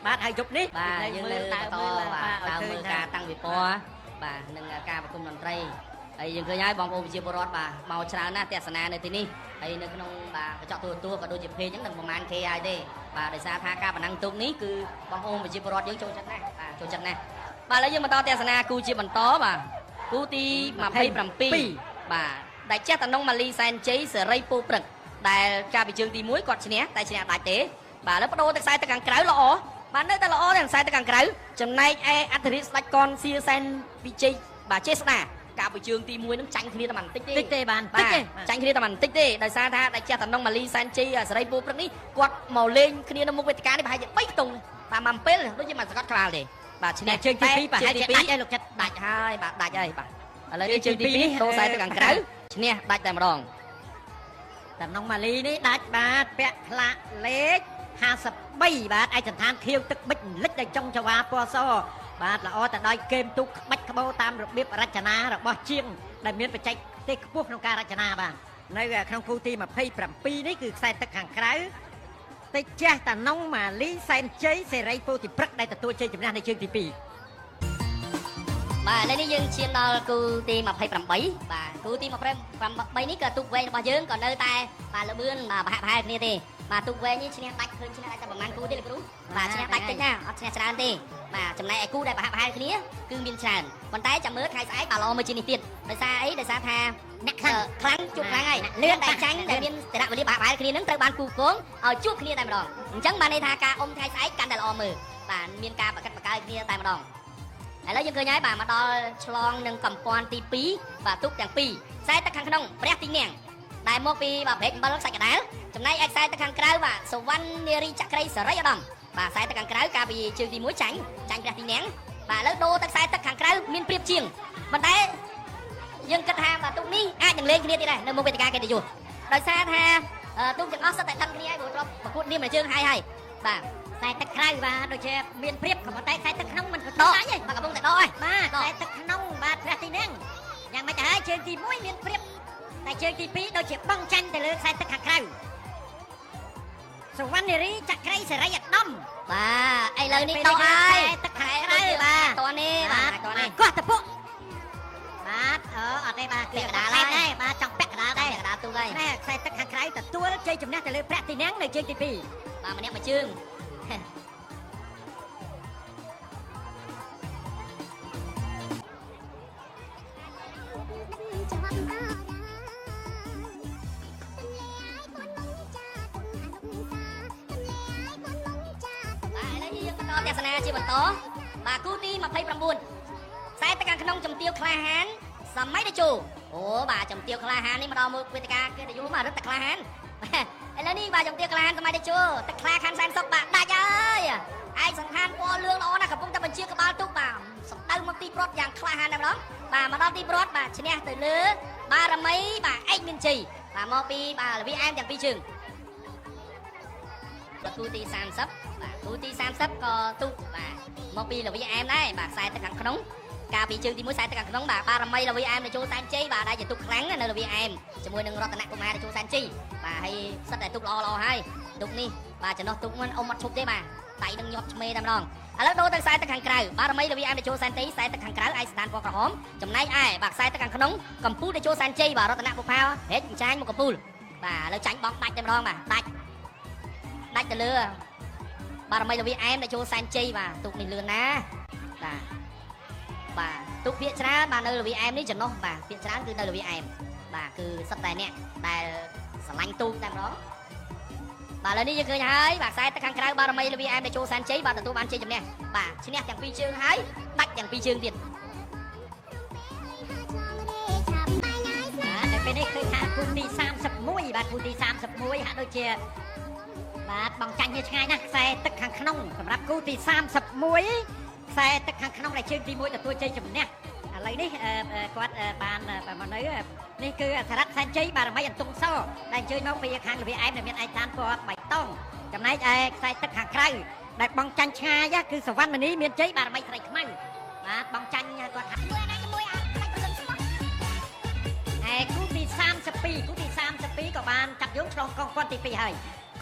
បាទហើយយប់នេះបាទយើងនៅបន្តបាទតាមមើលការតាំងវិព័របាទនិងការប្រគំតន្ត្រីហើយយើងឃើញហើយបងប្អូនប្រជាពលរដ្ឋបាទមកច្រើនណាស់ទស្សនានៅទីនេះហើយនៅក្នុងបាទកញ្ចក់ទូរទស្សន៍ក៏ដូចជាเพจហ្នឹងនឹងប្រហែលគេហើយទេបាទដោយសារថាការប្រណាំងទូកនេះគឺបងប្អូនប្រជាពលរដ្ឋយើងចូលចិត្តណាស់បាទចូលចិត្តណាស់បាទឥឡូវយើងបន្តទស្សនាគូជាបន្តបាទគូទី27បាទដែលចេះតំណងម៉ាលីសែនជ័យសេរីពូព្រឹកដែលកាលពីជើងទី1គាត់ឈ្នះតែឈ្នះដាច់ទេបាទឥឡូវបដូរទៅខ្សែទឹកខាងក្រៅល្អបាទនៅតែល្អទេខ្សែទឹកខាងក្រៅចំណែកឯអធិរាជស្ដេចកនសៀសែនវិជ័យបាទចេស្តាកាលពីជើងទី1នឹងចាញ់គ្នាតែបន្តិចទេតិចទេបានតិចទេចាញ់គ្នាតែបន្តិចទេដោយសារថាដែលចេះតំណងម៉ាលីសែនជ័យសេរីពូព្រឹកនេះគាត់មកលេងគ្នានៅមុខវេទិកានេះប្រហែលជា3ខ្ទង់បាទមួយពេលដូចជាមួយសកត់ក្បាលទេបាទឈ្នះជើងទី2ប្រហែលជាដាច់ហើយលោកចិត្តដាច់ហើយបាទដាច់ហើយបាទឥឡូវនេះជើងទី2ដូរខ្សែទៅខាងក្រៅឈ្នះដាច់តែម្ដងតំណងម៉ាលីនេះដាច់បាទពាក់ផ្លាកលេខ53បាទឯកសណ្ឋានខៀវទឹកបិចលិចដល់ចុងចវាពណ៌សបាទល្អតែដោយគែមទូកក្បាច់ក្បោតាមរបៀបរចនារបស់ជាងដែលមានបច្ចេកទេសខ្ពស់ក្នុងការរចនាបាទនៅក្នុងគូទី27នេះគឺខ្សែទឹកខាងក្រៅតិចចាស់តាណុងម៉ាលីសែនជ័យសេរីពោធិព្រឹកដែលទទួលជ័យជំនះនៅជើងទី2បាទឥឡូវនេះយើងឈានដល់គូទី28បាទគូទី28នេះក៏ទូកវែងរបស់យើងក៏នៅតែបាទល្បឿនបាទប្រហាក់ប្រហែលគ្នាទេបាទទូកវែងនេះឈ្នះដាច់ឃើញឈ្នះដាច់តែប្រហែលគូទេលោកគ្រូបាទឈ្នះដាច់តិចណាអត់ឈ្នះច្រើនទេបាទចំណែកឯគូដែលប្រហាក់ប្រហែលគ្នាគឺមានច្រើនប៉ុន្តែចាំមើលថ្ងៃស្អែកបាទល្អមើលជាងនេះទៀតដោយសារអីដោយសារថាអ្នកខ្លាំងខ្លាំងជួបខ្លាំងហើយលឿនតែចាញ់ដែលមានតរវេលាប្រហាក់ប្រហែលគ្នានឹងត្រូវបានគូគងឲ្យជួបគ្នាតែម្ដងអញ្ចឹងបានន័យថាការអុំថ្ងៃស្អែកកាន់តែល្អមើលបាទមានការប្រកាសប្រកើគ្នាតែម្ដងឥឡូវយើងឃើញហើយបាទមកដល់ឆ្លងនឹងកម្ព័ន្ធទី2បាទទូកទាំងពីរខ្សែទឹកខាងក្នុងព្រះទីនាំងដែលមកពីបាទព្រែកអំបិលខ្សាច់កដាលចំណែកឯខ្សែទឹកខាងក្រៅបាទសវណ្ណនារីចក្រីសេរីឧត្តមបាទខ្សែទឹកខាងក្រៅកាលពីជើងទី1ចាញ់ព្រះទីនាំង បាទឥឡូវដូរទៅខ្សែទឹកខាងក្រៅមានប្រៀបជាងប៉ុន្តែយើងគិតថាបាទទូកនេះអាចនឹងលេងគ្នាទៀតដែរនៅមុខវេទិកាកិត្តិយសដោយសារថាទូកទាំងអស់សិតតែដឹងគ្នាហើយព្រោះធ្លាប់ប្រកួតនាមមួយជើងហើយហើយបាទ ខ្សែទឹកក្រៅបាទដូចជាមានប្រៀបក៏ប៉ុន្តែខ្សែទឹកក្នុងមិន ដ ដ ក កទេ បាទកំពុងតែដកហើយ បាទខ្សែទឹកក្នុងបាទព្រះទីនាំងយ៉ាងម៉េចទៅហើយជើងទី1មានប្រៀបតែជើងទី2ដូចជាបងចាញ់ទៅលើខ្សែទឹកខាងក្រៅសវណ្ណនារីចក្រីសេរីឧត្តម បាទឥឡូវនេះដកហើយ ទឹកខាងក្រៅបាទ តនេះបាទតនេះ កោះតពុកបាទអឺអត់ទេបាទ ពាក់កណ្ដាលហើយ ដែរបាទចង់ពាក់កណ្ដាលដែរ កណ្ដាលទូកហើយ ណែខ្សែទឹកខាងក្រៅទទួលជ័យជំនះទៅលើព្រះទីនាំងនៅជើងទី2 បាទម្នាក់មួយជើងបាទឥឡូវនេះយើងបន្តទស្សនាជាបន្តបាទគូទី29ខ្សែទឹកខាងក្នុងជំទាវក្លាហានសម័យតេជោអូបាទជំទាវក្លាហាននេះមកដល់មួយវេទិកាកិត្តិយសមករឹតតែក្លាហានឥឡូវនេះបាទជំទាវក្លាហានសម័យតេជោទឹកខ្លាខានសែនសុកបាទដាច់ហើយឯកសង្ខានពណ៌លឿងល្អណាស់កំពុងតែបញ្ជាក្បាលទូកបាទសម្ដៅមកទីព្រាត់យ៉ាងក្លាហានតែម្ដងបាទមកដល់ទីព្រាត់បាទឈ្នះទៅលើបារមីបាទឯកមានជ័យបាទមកពីបាទលវីអែមទាំងពីរជើងបាទគូទី30បាទគូទី30ក៏ទូកបាទមកពីលវីអែមដែរបាទខ្សែទឹកខាងក្នុងកាលពីជើងទី1ខ្សែទឹកខាងក្នុងបាទបារមីលវីអែមនៅចូលសែនជ័យបាទដែលជាទូកខ្លាំងនៅលវីអែមជាមួយនឹងរតនកុមារនៅចូលសែនជ័យបាទហើយសិតតែទូកល្អល្អហើយទូកនេះបាទចំណោះទូកមិនអ៊ំអត់ឈប់ទេបាទដៃនឹងញាប់ឆ្មេតែម្ដងឥឡូវដូរទៅខ្សែទឹកខាងក្រៅបារមីលវីអែមនៅចូលសែនជ័យខ្សែទឹកខាងក្រៅឯស្ថានពណ៌ក្រហមចំណែកឯបាទខ្សែទឹកខាងក្នុងកំពូលនៅចូលសែនជ័យបាទរតនបុប្ផាហេតុចាញ់មកកំពូលបាទឥឡូវចាញ់បងដាច់តែម្ដងបាទដាច់ដាច់ទៅលើបារមីលវីអែមដែលចូលសែនជ័យបាទទូកនេះលឿនណាស់បាទបាទទូកភាកច្រើនបាទនៅលវីអែមនេះចំណុះបាទភាកច្រើនគឺនៅលវីអែមបាទគឺសិតតែអ្នកដែលស្រឡាញ់ទូកតែម្ដងបាទឥឡូវនេះយើងឃើញហើយបាទខ្សែទឹកខាងក្រៅបារមីលវីអែមដែលចូលសែនជ័យបាទទទួលបានជ័យជំនះបាទឈ្នះទាំងពីរជើងហើយដាច់ទាំងពីរជើងទៀត បាទនៅពេលនេះឃើញថាគូទី31បាទគូទី31ហាក់ដូចជាបាទបងចាញ់គ្នាឆ្ងាយណាស់ខ្សែទឹកខាងក្នុងសម្រាប់គូទី31ខ្សែទឹកខាងក្នុងដែលជើងទី1ទទួលជ័យជំនះឥឡូវនេះគាត់បានមកនៅនេះគឺសារ៉ាត់សែនជ័យបារមីអន្ទង់សដែលអញ្ជើញមកពីខាងលវីអែមដែលមានឯកតានពណ៌បៃតងចំណែកឯខ្សែទឹកខាងក្រៅដែលបងចាញ់ឆ្ងាយគឺសវណ្ណមនីមានជ័យបារមីស្រីខ្មៅបាទបងចាញ់គាត់ថាឯគូទី32គូទី32ក៏បានចាប់យកឆ្លងកងពាន់ទី2ហើយ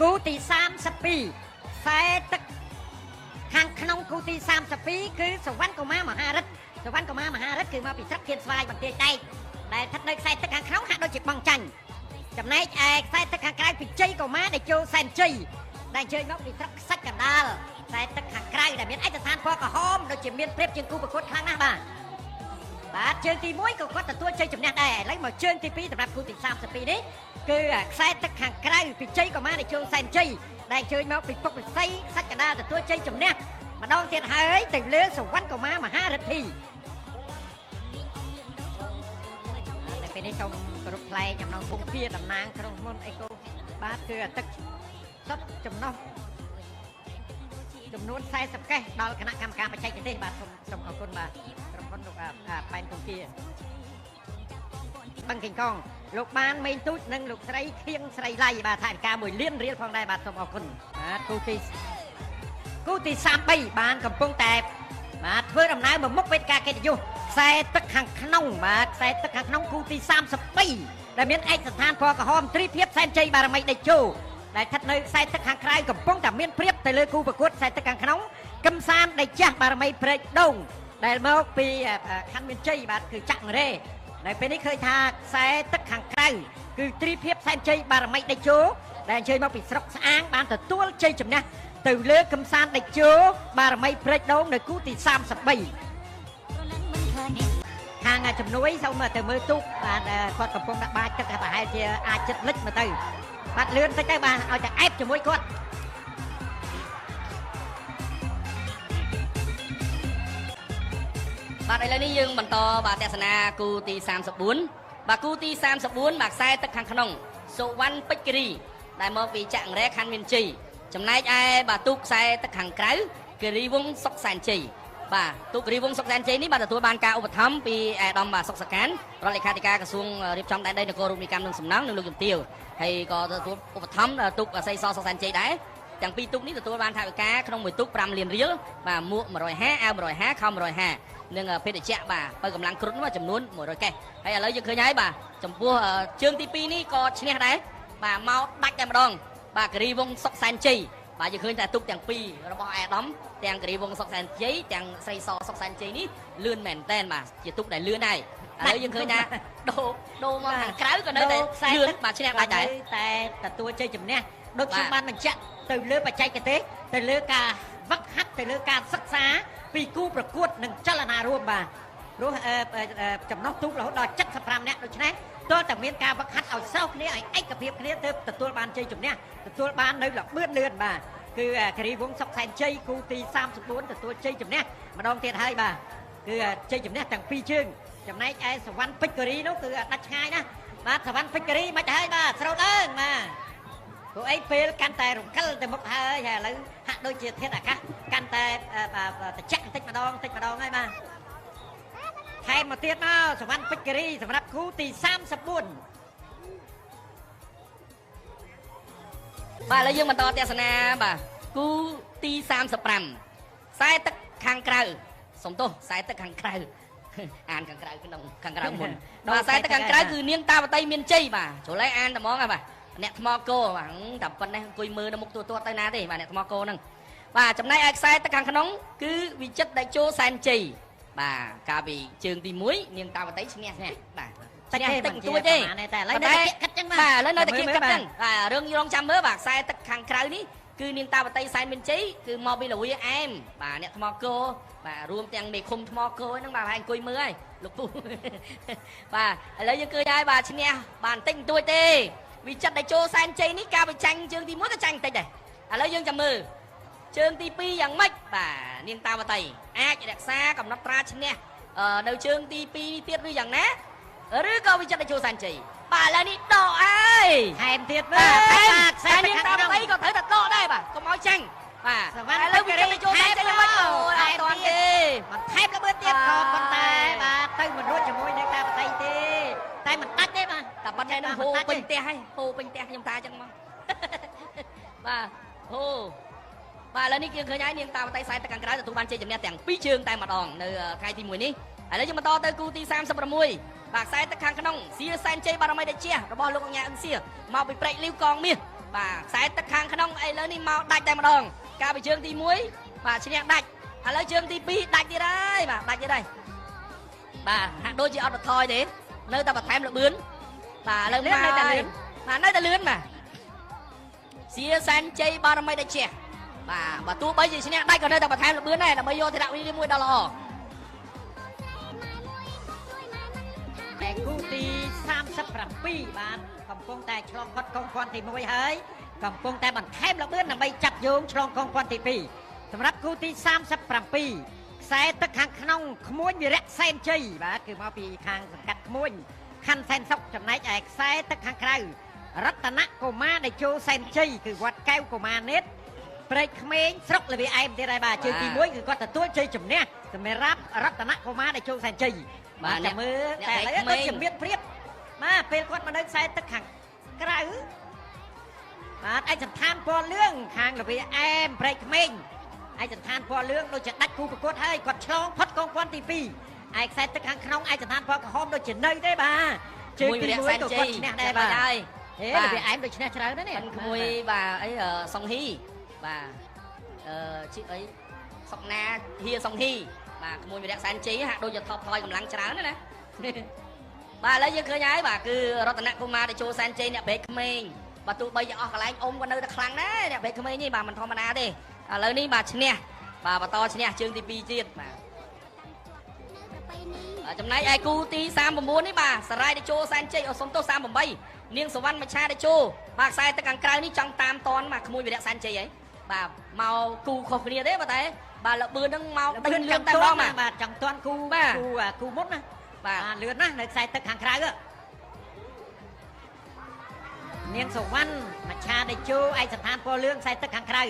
គូទី32ខ្សែទឹកខាងក្នុងគូទី32គឺសវណ្ណកុមារមហារិទ្ធសវណ្ណកុមារមហារិទ្ធគឺមកពីស្រុកធានស្វាយបន្ទាយដែកដែលស្ថិតនៅខ្សែទឹកខាងក្នុងហាក់ដូចជាបងចាញ់ចំណែកឯខ្សែទឹកខាងក្រៅពិជ័យកុមារដែលចូលសែនជ័យដែលអញ្ជើញមកពីស្រុកខ្សាច់កណ្ដាលខ្សែទឹកខាងក្រៅដែលមានឯកសារពណ៌ក្រហមដូចជាមានប្រៀបជាងគូប្រកួតខ្លាំងណាស់បាទបាទជើងទី1ក៏គាត់ទទួលជ័យជំនះដែរឥឡូវមកជើងទី2សម្រាប់គូទី32នេះគឺខ្សែទឹកខាងក្រៅពិជ័យកុមារដែលចូលសែនជ័យដែលអញ្ជើញមកពីពុកវិស័យខ្សាច់កណ្ដាលទទួលជ័យជំនះម្ដងទៀតហើយទៅលើសវណ្ណកុមារមហារិទ្ធីតែពេលនេះសូមគោរពថ្លែងអំណរគុណភាតំណាងក្រុមហ៊ុនអេកូបាទគឺទឹកសុទ្ធចំណុះចំនួន40កេសដល់គណៈកម្មការបច្ចេកទេសបាទសូមអរគុណបាទក្រុមហ៊ុនលោកប៉ែនគង្គាបឹងកេងកងលោកបានមេងទូចនិងលោកស្រីខៀងស្រីឡៃបាទថវិកា1លានរៀលផងដែរបាទសូមអរគុណបាទគូទី33បានកំពុងតែបាទធ្វើដំណើរមកមុខវេទិកាកិត្តិយសខ្សែទឹកខាងក្នុងបាទខ្សែទឹកខាងក្នុងគូទី33ដែលមានឯកស្ថានពណ៌ក្រហមត្រីភាពសែនជ័យបារមីតេជោដែលស្ថិតនៅខ្សែទឹកខាងក្រៅកំពុងតែមានប្រៀបទៅលើគូប្រកួតខ្សែទឹកខាងក្នុងកឹមសានដេចាស់បារមីព្រែកដូងដែលមកពីខណ្ឌមានជ័យបាទគឺចាក់រ៉េនៅពេលនេះឃើញថាខ្សែទឹកខាងក្រៅគឺត្រីភាពសែនជ័យបារមីតេជោដែលអញ្ជើញមកពីស្រុកស្អាងបានទទួលជ័យជំនះទៅលើកំសានតេជោបារមីព្រែកដូងនៅគូទី33ខាងជំនួយសូមទៅមើលទូកបាទគាត់កំពុងដាក់បាចទឹកប្រហែលជាអាចចិត្តលិចមកទៅបាទលឿនតិចទៅបាទឲ្យតែអែបជាមួយគាត់ បាទឥឡូវនេះយើងបន្តបាទទស្សនាគូទី34បាទគូទី34បាទខ្សែទឹកខាងក្នុងសុវណ្ណពេជ្រគិរីដែលមកពីចាក់រ៉េខណ្ឌមានជ័យចំណែកឯបាទទូកខ្សែទឹកខាងក្រៅគិរីវង្សសុកសែនជ័យ បាទទូកគិរីវង្សសុកសែនជ័យនេះបាទទទួលបានការឧបត្ថម្ភពីឯកឧត្តមបាទសុកសកានរដ្ឋលេខាធិការក្រសួងរៀបចំដែនដីនគររូបនីយកម្មនិងសំណង់និងលោកជំទាវហើយក៏ទទួលឧបត្ថម្ភទូកសីសសុកសែនជ័យដែរទាំងពីរទូកនេះទទួលបានថវិកាក្នុងមួយទូក5លានរៀលបាទមួក150អាវ150ខោ150និងភេទជ្ជៈបាទបើកម្លាំងគ្រុនចំនួន100កេសហើយឥឡូវយើងឃើញហើយបាទចំពោះជើងទី2នេះក៏ឈ្នះដែរបាទមកដាច់តែម្ដងបាទគិរីវង្សសុកសែនជ័យបាទយើងឃើញតែទូកទាំងពីររបស់ឯកឧត្តមទាំងគិរីវង្សសុកសែនជ័យទាំងស្រីសសុកសែនជ័យនេះលឿនមែនតែនបាទជាទូកដែលលឿនហើយឥឡូវយើងឃើញថាដូរមកខាងក្រៅក៏នៅតែលឿនបាទឈ្នះដាច់ដែរ តែទទួលជ័យជំនះដូចខ្ញុំបានបញ្ជាក់ទៅលើបច្ចេកទេសទៅលើការវឹកហាត់ទៅលើការសិក្សាពីគូប្រកួតនិងចលនារួមបាទព្រោះចំណុះទូករហូតដល់75នាក់ដូច្នេះទោះតែមានការវឹកហាត់ឲ្យសោះគ្នាឲ្យឯកភាពគ្នាទើបទទួលបានជ័យជំនះទទួលបាននៅល្បឿនលឿនបាទគឺគិរីវង្សសុកសែនជ័យគូទី34ទទួលជ័យជំនះម្ដងទៀតហើយបាទគឺជ័យជំនះទាំងពីរជើងចំណែកឯសវណ្ណពេជ្រគិរីនោះគឺដាច់ឆ្ងាយណាស់បាទសវណ្ណពេជ្រគិរីមិនហើយបាទស្រោតអើងបាទព្រោះអីពេលកាន់តែរង្កិលទៅមុខហើយហើយឥឡូវហាក់ដូចជាធាតុអាកាសកាន់តែត្រជាក់បន្តិចម្ដងបន្តិចម្ដងហើយបាទថែមមកទៀតមកសវណ្ណពេជ្រគិរីសម្រាប់គូទី34 បាទឥឡូវយើងបន្តទស្សនាបាទគូទី35ខ្សែទឹកខាងក្រៅសុំទោសខ្សែទឹកខាងក្រៅអានខាងក្រៅក្នុងខាងក្រៅមុនបាទខ្សែទឹកខាងក្រៅគឺនាងតាវតីមានជ័យបាទចូលហើយអានតែហ្មងបាទអ្នកថ្មគោបាទតែប៉ុណ្ណេះអង្គុយមើលនៅមុខទូទាត់ទៅណាទេបាទអ្នកថ្មគោហ្នឹងបាទចំណែកឯខ្សែទឹកខាងក្នុងគឺវិចិត្រតេជោសែនជ័យបាទកាលពីជើងទី1នាងតាវតីឈ្នះបាទ តិចទេ តិចតួចទេ តែឥឡូវនៅតែគៀកគិតចឹង បាទឥឡូវនៅតែគៀកគិតចឹងបាទរឿងរងចាំមើលបាទខ្សែទឹកខាងក្រៅនេះគឺនាងតាវតីសែនមានជ័យគឺមកពីលវាអែមបាទអ្នកថ្មគោបាទរួមទាំងមេឃុំថ្មគោហ្នឹងបាទហើយអង្គុយមើលហើយលោកពូបាទឥឡូវយើងឃើញហើយបាទឈ្នះបាទតិចតួចទេវិចិត្រតេជោសែនជ័យនេះការបញ្ចាញ់ជើងទី1ក៏ចាញ់តិចដែរឥឡូវយើងចាំមើលជើងទី2យ៉ាងម៉េចបាទនាងតាវតីអាចរក្សាកំណត់ត្រាឈ្នះនៅជើងទី2នេះទៀតឬយ៉ាងណាឬក៏វិចិត្រតេជោសែនជ័យបាទឥឡូវនេះដកហើយ ថែមទៀត បាទ បាទ តែនាងតាវតីក៏ត្រូវតែដកដែរបាទកុំឲ្យចាញ់បាទឥឡូវវិចិត្រតេជោសែនជ័យយ៉ាងម៉េចអូយអត់តាន់ទេ បន្ថែមល្បឿនទៀតក៏ប៉ុន្តែបាទទៅមិនរួចជាមួយនាងតាវតីទេតែមិនដាច់ទេបាទ តែប៉ុន្តែនឹងហូពេញផ្ទះហើយហូពេញផ្ទះខ្ញុំតាចឹងមកបាទហូបាទឥឡូវនេះយើងឃើញហើយនាងតាវតីសែនទៅខាងក្រៅទទួលបានជ័យជំនះទាំងពីរជើងតែម្ដងនៅថ្ងៃទី1នេះឥឡូវយើងបន្តទៅគូទី36បាទខ្សែទឹកខាងក្នុងសៀសែនជ័យបារមីតេជះរបស់លោកអញ្ញាអឹងសៀមកពីព្រែកលីវកងមាសបាទខ្សែទឹកខាងក្នុងឥឡូវនេះមកដាច់តែម្ដងកាលពីជើងទី1បាទឈ្នះដាច់ឥឡូវជើងទី2ដាច់ទៀតហើយបាទដាច់ទៀតហើយបាទហាក់ដូចជាអត់បន្ថយទេនៅតែបន្ថែមល្បឿនបាទឥឡូវមកនៅតែលឿនបាទនៅតែលឿនបាទសៀសែនជ័យបារមីតេជះបាទបើទោះបីជាឈ្នះដាច់ក៏នៅតែបន្ថែមល្បឿនដែរដើម្បីយកធរៈវិរិយមួយដល់ល្អ តែគូទី37បាទកំពុងតែឆ្លងផុតកងពាន់ទី1ហើយកំពុងតែបន្ថែមល្បឿនដើម្បីចាប់យោងឆ្លងកងពាន់ទី2សម្រាប់គូទី37ខ្សែទឹកខាងក្នុងក្មួយវិរៈសែនជ័យបាទគឺមកពីខាងសង្កាត់ក្មួយខណ្ឌសែនសុកចំណែកឯខ្សែទឹកខាងក្រៅរតនកុមារតេជោសែនជ័យគឺវត្តកែវកុមារនេតព្រែកក្មេងស្រុកលវាអែមទៀតហើយបាទជើងទី1គឺគាត់ទទួលជ័យជំនះសម្រាប់រតនកុមារតេជោសែនជ័យ បាទ ចាំមើលតែឥឡូវដូចជាមានព្រៀបបាទពេលគាត់មកនៅខ្សែទឹកខាងក្រៅបាទឯកសណ្ឋានពណ៌លឿងខាងលវាអែមព្រែកក្មេងឯកសណ្ឋានពណ៌លឿងដូចជាដាច់គូប្រកួតហើយគាត់ឆ្លងផុតកងពាន់ទី2ឯខ្សែទឹកខាងក្នុងឯកសណ្ឋានពណ៌ក្រហមដូចជានៅទេបាទជើងទី1ក៏គាត់ឈ្នះដែរបាទ ហើយ ហេលវាអែមដូចឈ្នះច្រើនណាស់នេះ ប៉ិនក្មួយបាទអីសុងហ៊ីបាទអឺជីអីសុកណាហៀសុងហ៊ីបាទក្មួយវិរៈសែនជ័យហាក់ដូចជាថប់ថយកម្លាំងច្រើនណាស់បាទឥឡូវយើងឃើញហើយបាទគឺរតនកុមារតេជោសែនជ័យអ្នកព្រែកក្មេងបាទទោះបីជាអស់កន្លែងអ៊ំក៏នៅតែខ្លាំងដែរអ្នកព្រែកក្មេងនេះបាទមិនធម្មតាទេឥឡូវនេះបាទឈ្នះបាទបន្តឈ្នះជើងទី2ទៀតបាទចំណែកឯគូទី39នេះបាទសរាយតេជោសែនជ័យអូសុំទោស38នាងសវណ្ណមច្ឆាតេជោបាទខ្សែទឹកខាងក្រៅនេះចង់តាមតនបាទក្មួយវិរៈសែនជ័យហីបាទមកគូខុសគ្នាទេបាទតែបាទលបឿនហ្នឹងមកដេញលឿនតែម្ដង បាទចង់តាន់គូគូគូមុនណា បាទ លឿនណាស់នៅខ្សែទឹកខាងក្រៅនាងសវណ្ណមច្ឆាតេជោឯកសណ្ឋានពណ៌លឿងខ្សែទឹកខាងក្រៅ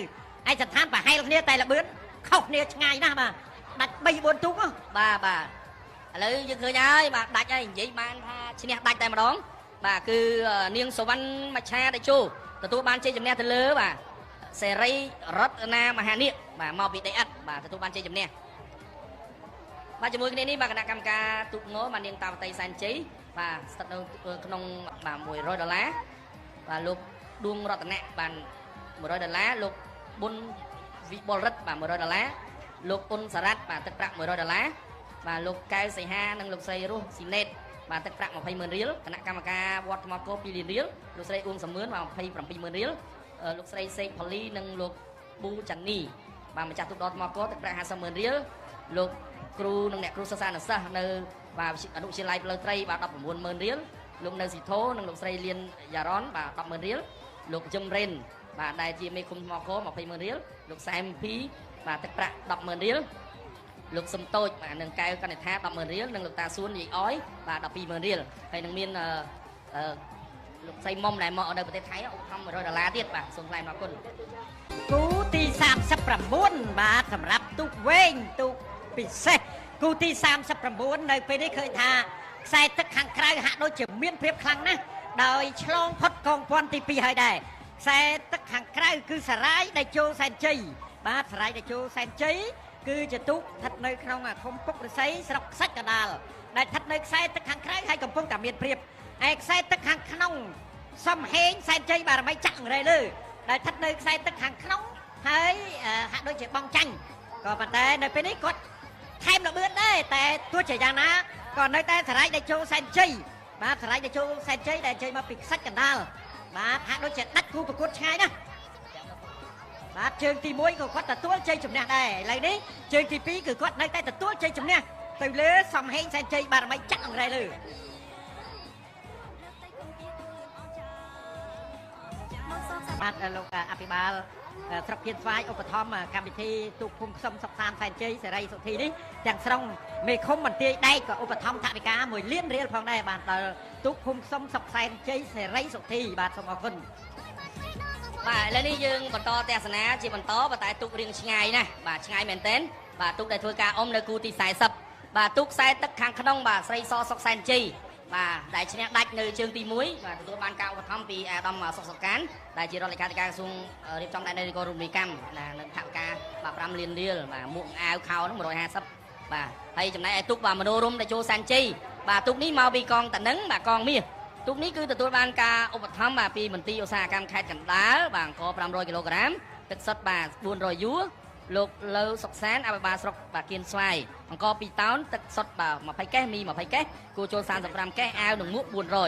ឯកសណ្ឋានប្រហែលគ្នាតែលបឿនខុសគ្នាឆ្ងាយណាស់បាទ ដាច់3 4ទូក បាទបាទឥឡូវយើងឃើញហើយបាទដាច់ហើយនិយាយបានថាឈ្នះដាច់តែម្ដងបាទគឺនាងសវណ្ណមច្ឆាតេជោទទួលបានជ័យជំនះទៅលើបាទសេរីរតនាមហានាគបាទមកពីដីឥដ្ឋបាទទទួលបានជ័យជំនះបាទជាមួយគ្នានេះបាទគណៈកម្មការទូកងបាទនាងតាវតីសែនជ័យបាទស្ថិតនៅក្នុងបាទ100ដុល្លារបាទលោកឌួងរតនៈបាន100ដុល្លារលោកប៊ុនវិបុលរិទ្ធបាទ100ដុល្លារលោកអ៊ុនសារ៉ាត់បាទទឹកប្រាក់100ដុល្លារបាទលោកកែវសីហានិងលោកស្រីរស់ស៊ីណេតបាទទឹកប្រាក់200,000រៀលគណៈកម្មការវត្តថ្មកោ2លានរៀលលោកស្រីអ៊ួងសមឿនបាទ270,000រៀលលោកស្រីសេកផលីនិងលោកប៊ូចានីបាទម្ចាស់ទូកដថ្មកោទឹកប្រាក់500,000រៀលលោកគ្រូនិងអ្នកគ្រូសិស្សានុសិស្សនៅបាទអនុវិទ្យាល័យផ្លូវត្រីបាទ190,000រៀលលោកនៅស៊ីធូនិងលោកស្រីលៀនយ៉ារ៉នបាទ100,000រៀលលោកជឹមរ៉េនបាទដែលជាមេឃុំថ្មកោ200,000រៀលលោកសែមភីបាទទឹកប្រាក់100,000រៀលលោកសំតូចបាទនឹងកែវកនិដ្ឋា100,000រៀលនិងលោកតាសួនយាយអយបាទ120,000រៀលហើយនឹងមានលោកស្រីមុំដែលមកនៅប្រទេសថៃឧបត្ថម្ភ100ដុល្លារទៀតបាទសូមថ្លែងអំណរគុណគូទី39បាទសម្រាប់ទូកវែងទូកពិសេសគូទី39នៅពេលនេះឃើញថាខ្សែទឹកខាងក្រៅហាក់ដូចជាមានភាពខ្លាំងណាស់ដោយឆ្លងផុតកងពាន់ទី2ហើយដែរខ្សែទឹកខាងក្រៅគឺសារាយដែលចូលសែនជ័យបាទសារាយដែលចូលសែនជ័យគឺជាទូកស្ថិតនៅក្នុងឃុំពុករស័យស្រុកខ្សាច់កណ្ដាលដែលស្ថិតនៅខ្សែទឹកខាងក្រៅហើយកំពុងតែមានព្រៀបឯខ្សែទឹកខាងក្នុងសំហេងសែនជ័យបារមីចាក់អង្រែលើដែលស្ថិតនៅខ្សែទឹកខាងក្នុងហើយហាក់ដូចជាបងចាញ់ក៏ប៉ុន្តែនៅពេលនេះគាត់ថែមល្បឿនដែរតែទោះជាយ៉ាងណាក៏នៅតែសារាយដែលចូលសែនជ័យបាទសារាយដែលចូលសែនជ័យដែលជ័យមកពីខ្សាច់កណ្ដាលបាទហាក់ដូចជាដាច់គូប្រកួតឆ្ងាយណាស់បាទជើងទី1ក៏គាត់ទទួលជ័យជំនះដែរឥឡូវនេះជើងទី2គឺគាត់នៅតែទទួលជ័យជំនះទៅលើសំហេងសែនជ័យបារមីចាក់អង្រែលើបាទលោកអភិបាលស្រុកគៀនស្វាយឧបត្ថម្ភកម្មវិធីទូកភូមិខ្សុំសុកសានសែនជ័យសេរីសុធីនេះទាំងស្រុងមេឃុំបន្ទាយដែកក៏ឧបត្ថម្ភថវិកា1លានរៀលផងដែរបាទដល់ទូកភូមិខ្សុំសុកសែនជ័យសេរីសុធីបាទសូមអរគុណបាទឥឡូវនេះយើងបន្តទស្សនាជាបន្តប៉ុន្តែទូករៀងឆ្ងាយណាស់បាទឆ្ងាយមែនទែនបាទទូកដែលធ្វើការអុំនៅគូទី40បាទទូកខ្សែទឹកខាងក្នុងបាទស្រីសសុកសែនជ័យបាទដែលឈ្នះដាច់នៅជើងទី1បាទទទួលបានការឧបត្ថម្ភពីអាដាមសុកសុកានដែលជារដ្ឋលេខាធិការក្រសួងរៀបចំដែនដីនគររូបនីយកម្មណានឹងថវិកាបាទ5លានរៀលបាទមួកអាវខោហ្នឹង150បាទហើយចំណែកឯទូកបាទមនោរមដែលចូលសែនជ័យបាទទូកនេះមកពីកងតនឹងបាទកងមាសទូកនេះគឺទទួលបានការឧបត្ថម្ភបាទពីមន្ទីរឧស្សាហកម្មខេត្តកណ្ដាលបាទអង្គ500គីឡូក្រាមទឹកសុទ្ធបាទ400យួរលោកលើសុកសានអភិបាលស្រុកបាទគៀនស្វាយអង្គ2តោនទឹកសុទ្ធបាទ20កេះមី20កេះគូចូល35កេះអាវនិងមួក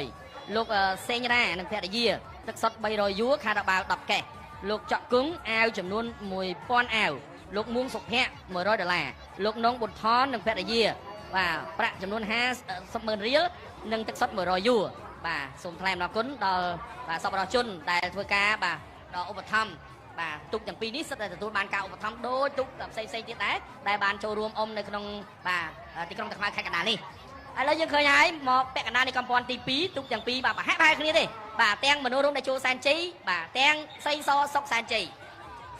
400លោកសេងរ៉ានិងភរិយាទឹកសុទ្ធ300យួរខារ៉ាបាវ10កេះលោកចောက်គង់អាវចំនួន1000អាវលោកមួងសុភ័ក្រ100ដុល្លារលោកនងប៊ុនថននិងភរិយាបាទប្រាក់ចំនួន50,000រៀលនិងទឹកសុទ្ធ100យួរបាទសូមថ្លែងអំណរគុណដល់បាទសប្បុរសជនដែលធ្វើការបាទដល់ឧបត្ថម្ភបាទទូកទាំងពីរនេះសិតតែទទួលបានការឧបត្ថម្ភដូចទូកផ្សេងៗទៀតដែរដែលបានចូលរួមអុំនៅក្នុងបាទទីក្រុងតាខ្មៅខេត្តកណ្ដាលនេះឥឡូវយើងឃើញហើយមកពាក់កណ្ដាលនៃកម្ពន្ធទី2ទូកទាំងពីរបាទប្រហាក់ប្រហែលគ្នាទេបាទទាំងមនោរមដែលចូលសែនជ័យបាទទាំងសីសសុកសែនជ័យ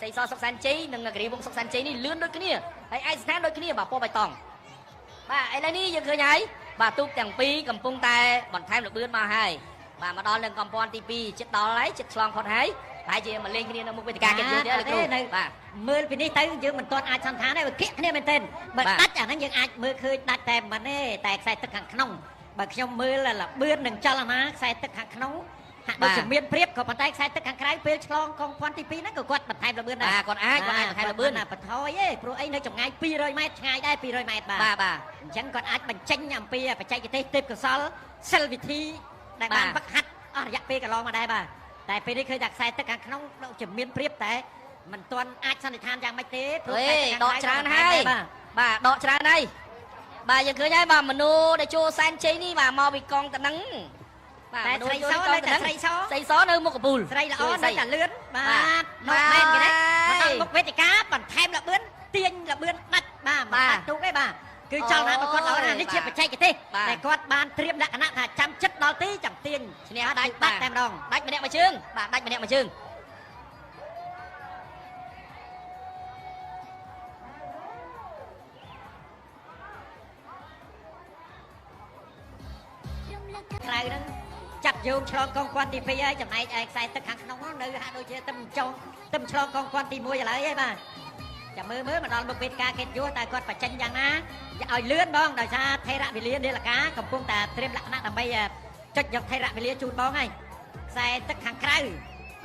សីសសុកសែនជ័យនិងគិរីវង្សសុកសែនជ័យនេះលឿនដូចគ្នាហើយឯកស្ថានដូចគ្នាបាទពណ៌បៃតងបាទឥឡូវនេះយើងឃើញហើយបាទទូកទាំងពីរកំពុងតែបន្ថែមល្បឿនមកហើយបាទមកដល់នឹងកម្ពន្ធទី2ជិតដល់ហើយជិតឆ្លងផុតហើយហើយជាមកលេងគ្នានៅមុខវេទិកាកិត្តិយសទៀតលោកគ្រូបាទមើលពីនេះទៅយើងមិនទាន់អាចសន្និដ្ឋានទេវាគៀកគ្នាមែនទែនបើដាច់អាហ្នឹងយើងអាចមើលឃើញដាច់តែមិនទេតែខ្សែទឹកខាងក្នុងបើខ្ញុំមើលលបឿននឹងចលនាខ្សែទឹកខាងក្នុងហាក់ដូចជាមានព្រៀបក៏ប៉ុន្តែខ្សែទឹកខាងក្រៅពេលឆ្លងកងពាន់ទី2ហ្នឹងក៏គាត់បន្ថែមលបឿនដែរបាទគាត់អាចបន្ថែមលបឿនណាបន្ថយទេព្រោះអីនៅចម្ងាយ200ម៉ែត្រឆ្ងាយដែរ200ម៉ែត្របាទបាទអញ្ចឹងគាត់អាចបញ្ចេញអំពីបច្ចេកទេសទេពកោសលសិលវិធីដែលបានហ្វឹកហាត់អស់រយៈពេលកន្លងមកដែរបាទតែពេលនេះឃើញតែខ្សែទឹកខាងក្នុងដូចជាមានព្រៀបតែមិនទាន់អាចសន្និដ្ឋានយ៉ាងម៉េចទេព្រោះដកច្រើនហើយបាទដកច្រើនហើយបាទយើងឃើញហើយបាទមនុស្សដែលចូលសែនជ័យនេះបាទមកពីកងតនឹងបាទ តែស្រីសនៅតែស្រីស ស្រីសនៅមុខកពូល ស្រីល្អនៅតែលឿនបាទមកមែនគេណាមកដល់មុខវេទិកាបន្ថែមលបឿនទាញលបឿនដាច់បាទមិនដាច់ទូកទេបាទគឺចលនារបស់គាត់ល្អណាស់នេះជាបច្ចេកទេសតែគាត់បានត្រៀមលក្ខណៈថាចាំចិត្តដល់ទីចាំទាញ ឈ្នះដាច់ ដាច់តែម្ដង ដាច់ម្នាក់មួយជើងបាទដាច់ម្នាក់មួយជើង ក្រៅហ្នឹងចាប់យោងឆ្លងកងពាន់ទី2ហើយចំណែកឯខ្សែទឹកខាងក្នុងនោះនៅហាក់ដូចជាទឹមចុងទឹមឆ្លងកងពាន់ទី1ឥឡូវហើយបាទចាំមើលមើលមកដល់មុខវេទិកាកិត្តិយសតើគាត់បញ្ចេញយ៉ាងណាឲ្យលឿនបងដោយសារថេរវេលានាឡិកាកំពុងតែត្រៀមលក្ខណៈដើម្បីចុចយកថេរវេលាជូនបងហើយខ្សែទឹកខាងក្រៅ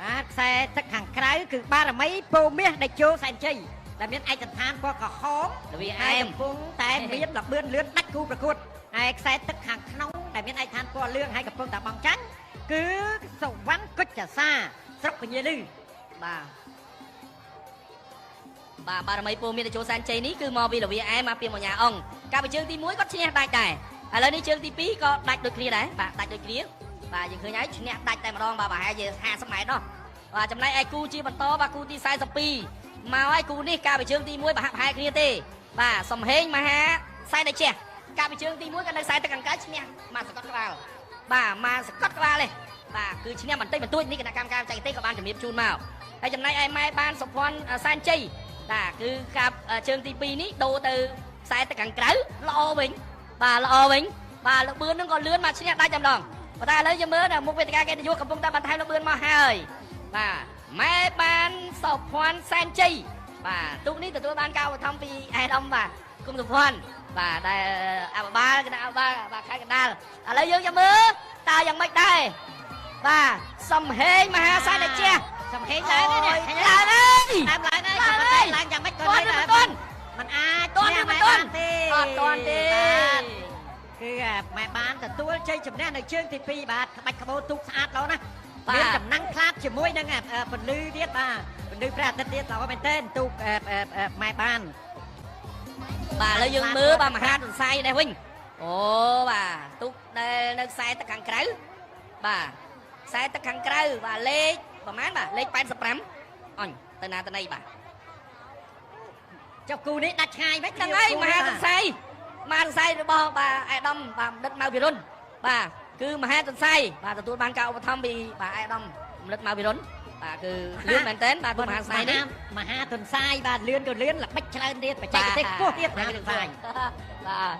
បាទខ្សែទឹកខាងក្រៅគឺបារមីពោមាសតេជោសែនជ័យដែលមានឯកសណ្ឋានពណ៌ក្រហម លវា ហើយ អែម កំពុងតែមានលបឿនលឿនដាច់គូប្រកួតហើយខ្សែទឹកខាងក្នុងដែលមានឯកឋានពណ៌លឿងហើយកំពុងតែបងចាញ់គឺសវណ្ណគុជសាស្រុកពញាលឺ បាទបាទបារមីពូមានតេជោសែនជ័យនេះគឺមកពីលវាអែមមកពីមញ្ញាអង្គកាលពីជើងទី1គាត់ឈ្នះដាច់ដែរឥឡូវនេះជើងទី2ក៏ដាច់ដូចគ្នាដែរបាទដាច់ដូចគ្នាបាទយើងឃើញហើយឈ្នះដាច់តែម្ដងបាទប្រហែលជា50ម៉ែត្រនោះបាទចំណែកឯគូជាបន្តបាទគូទី42មកហើយគូនេះកាលពីជើងទី1ប្រហាក់ប្រហែលគ្នាទេបាទសំហេងមហាសែនតេជះកាលពីជើងទី1ក៏នៅខ្សែទឹកកង្កែឈ្នះមកសកត់ក្បាលបាទមកសកត់ក្បាលទេបាទគឺឈ្នះបន្តិចបន្តួចនេះគណៈកម្មការបច្ចេកទេសក៏បានជំរាបជូនមកហើយចំណែកឯម៉ែបានសុភ័ណ្ឌសែនជ័យបាទគឺកាប់ជើងទី2នេះដូរទៅខ្សែទឹកខាងក្រៅល្អវិញបាទល្អវិញបាទលបឿននឹងក៏លឿនមកឈ្នះដាច់តែម្ដងប៉ុន្តែឥឡូវយើងមើលនៅមុខវេទិកាកិត្តិយសកំពុងតែបន្ថែមលបឿនមកហើយបាទម៉ែបានសុភ័ណ្ឌសែនជ័យបាទទូកនេះទទួលបានការឧបត្ថម្ភពីអេដាមបាទគុំសុភ័ណ្ឌបាទដែលអភិបាលគណៈអភិបាលបាទខេត្តកណ្ដាលឥឡូវយើងចាំមើលតើយ៉ាងម៉េចដែរបាទសំហេងមហាសែនជះ សំហេងឡើងហើយនេះឃើញទេ ឡើងហើយ ឡើងឡើងហើយ ឡើង ប៉ុន្តែឡើងយ៉ាងម៉េចក៏ ទាន់ នៅ ឬមិនទាន់ มันអាច ទាន់ ឈ្នះ ឬមិនទាន់ ម៉ែបានទេ អត់ទាន់ទេ បាទគឺម៉ែបានទទួលជ័យជំនះនៅជើងទី2បាទក្បាច់ក្បូរទូកស្អាតល្អណាស់ បាទ មានចំណាំងខ្លាតជាមួយនឹងពន្លឺទៀតបាទពន្លឺព្រះអាទិត្យទៀតល្អមែនទែនទូកម៉ែបាន បាទឥឡូវយើងមើលបាទមហាទន្សាយនេះវិញអូបាទទូកដែលនៅខ្សែទឹកខាងក្រៅបាទខ្សែទឹកខាងក្រៅបាទលេខប្រហែលបាទលេខ85អញទៅណាទៅណីបាទ ចុះគូនេះដាច់ឆ្ងាយមិន ហ្នឹងហើយមហាទន្សាយមហាទន្សាយរបស់បាទអេដាមបាទបណ្ឌិតម៉ៅវិរុនបាទគឺមហាទន្សាយបាទទទួលបានការឧបត្ថម្ភពីបាទអេដាមបណ្ឌិតម៉ៅវិរុនបាទគឺលឿនមែនតើបាទមហាទន្សាយនេះ មហាទន្សាយបាទលឿនក៏លឿនល្បិចច្រើនទៀតបច្ចេកទេសខ្ពស់ទៀតមហាទន្សាយ បាទ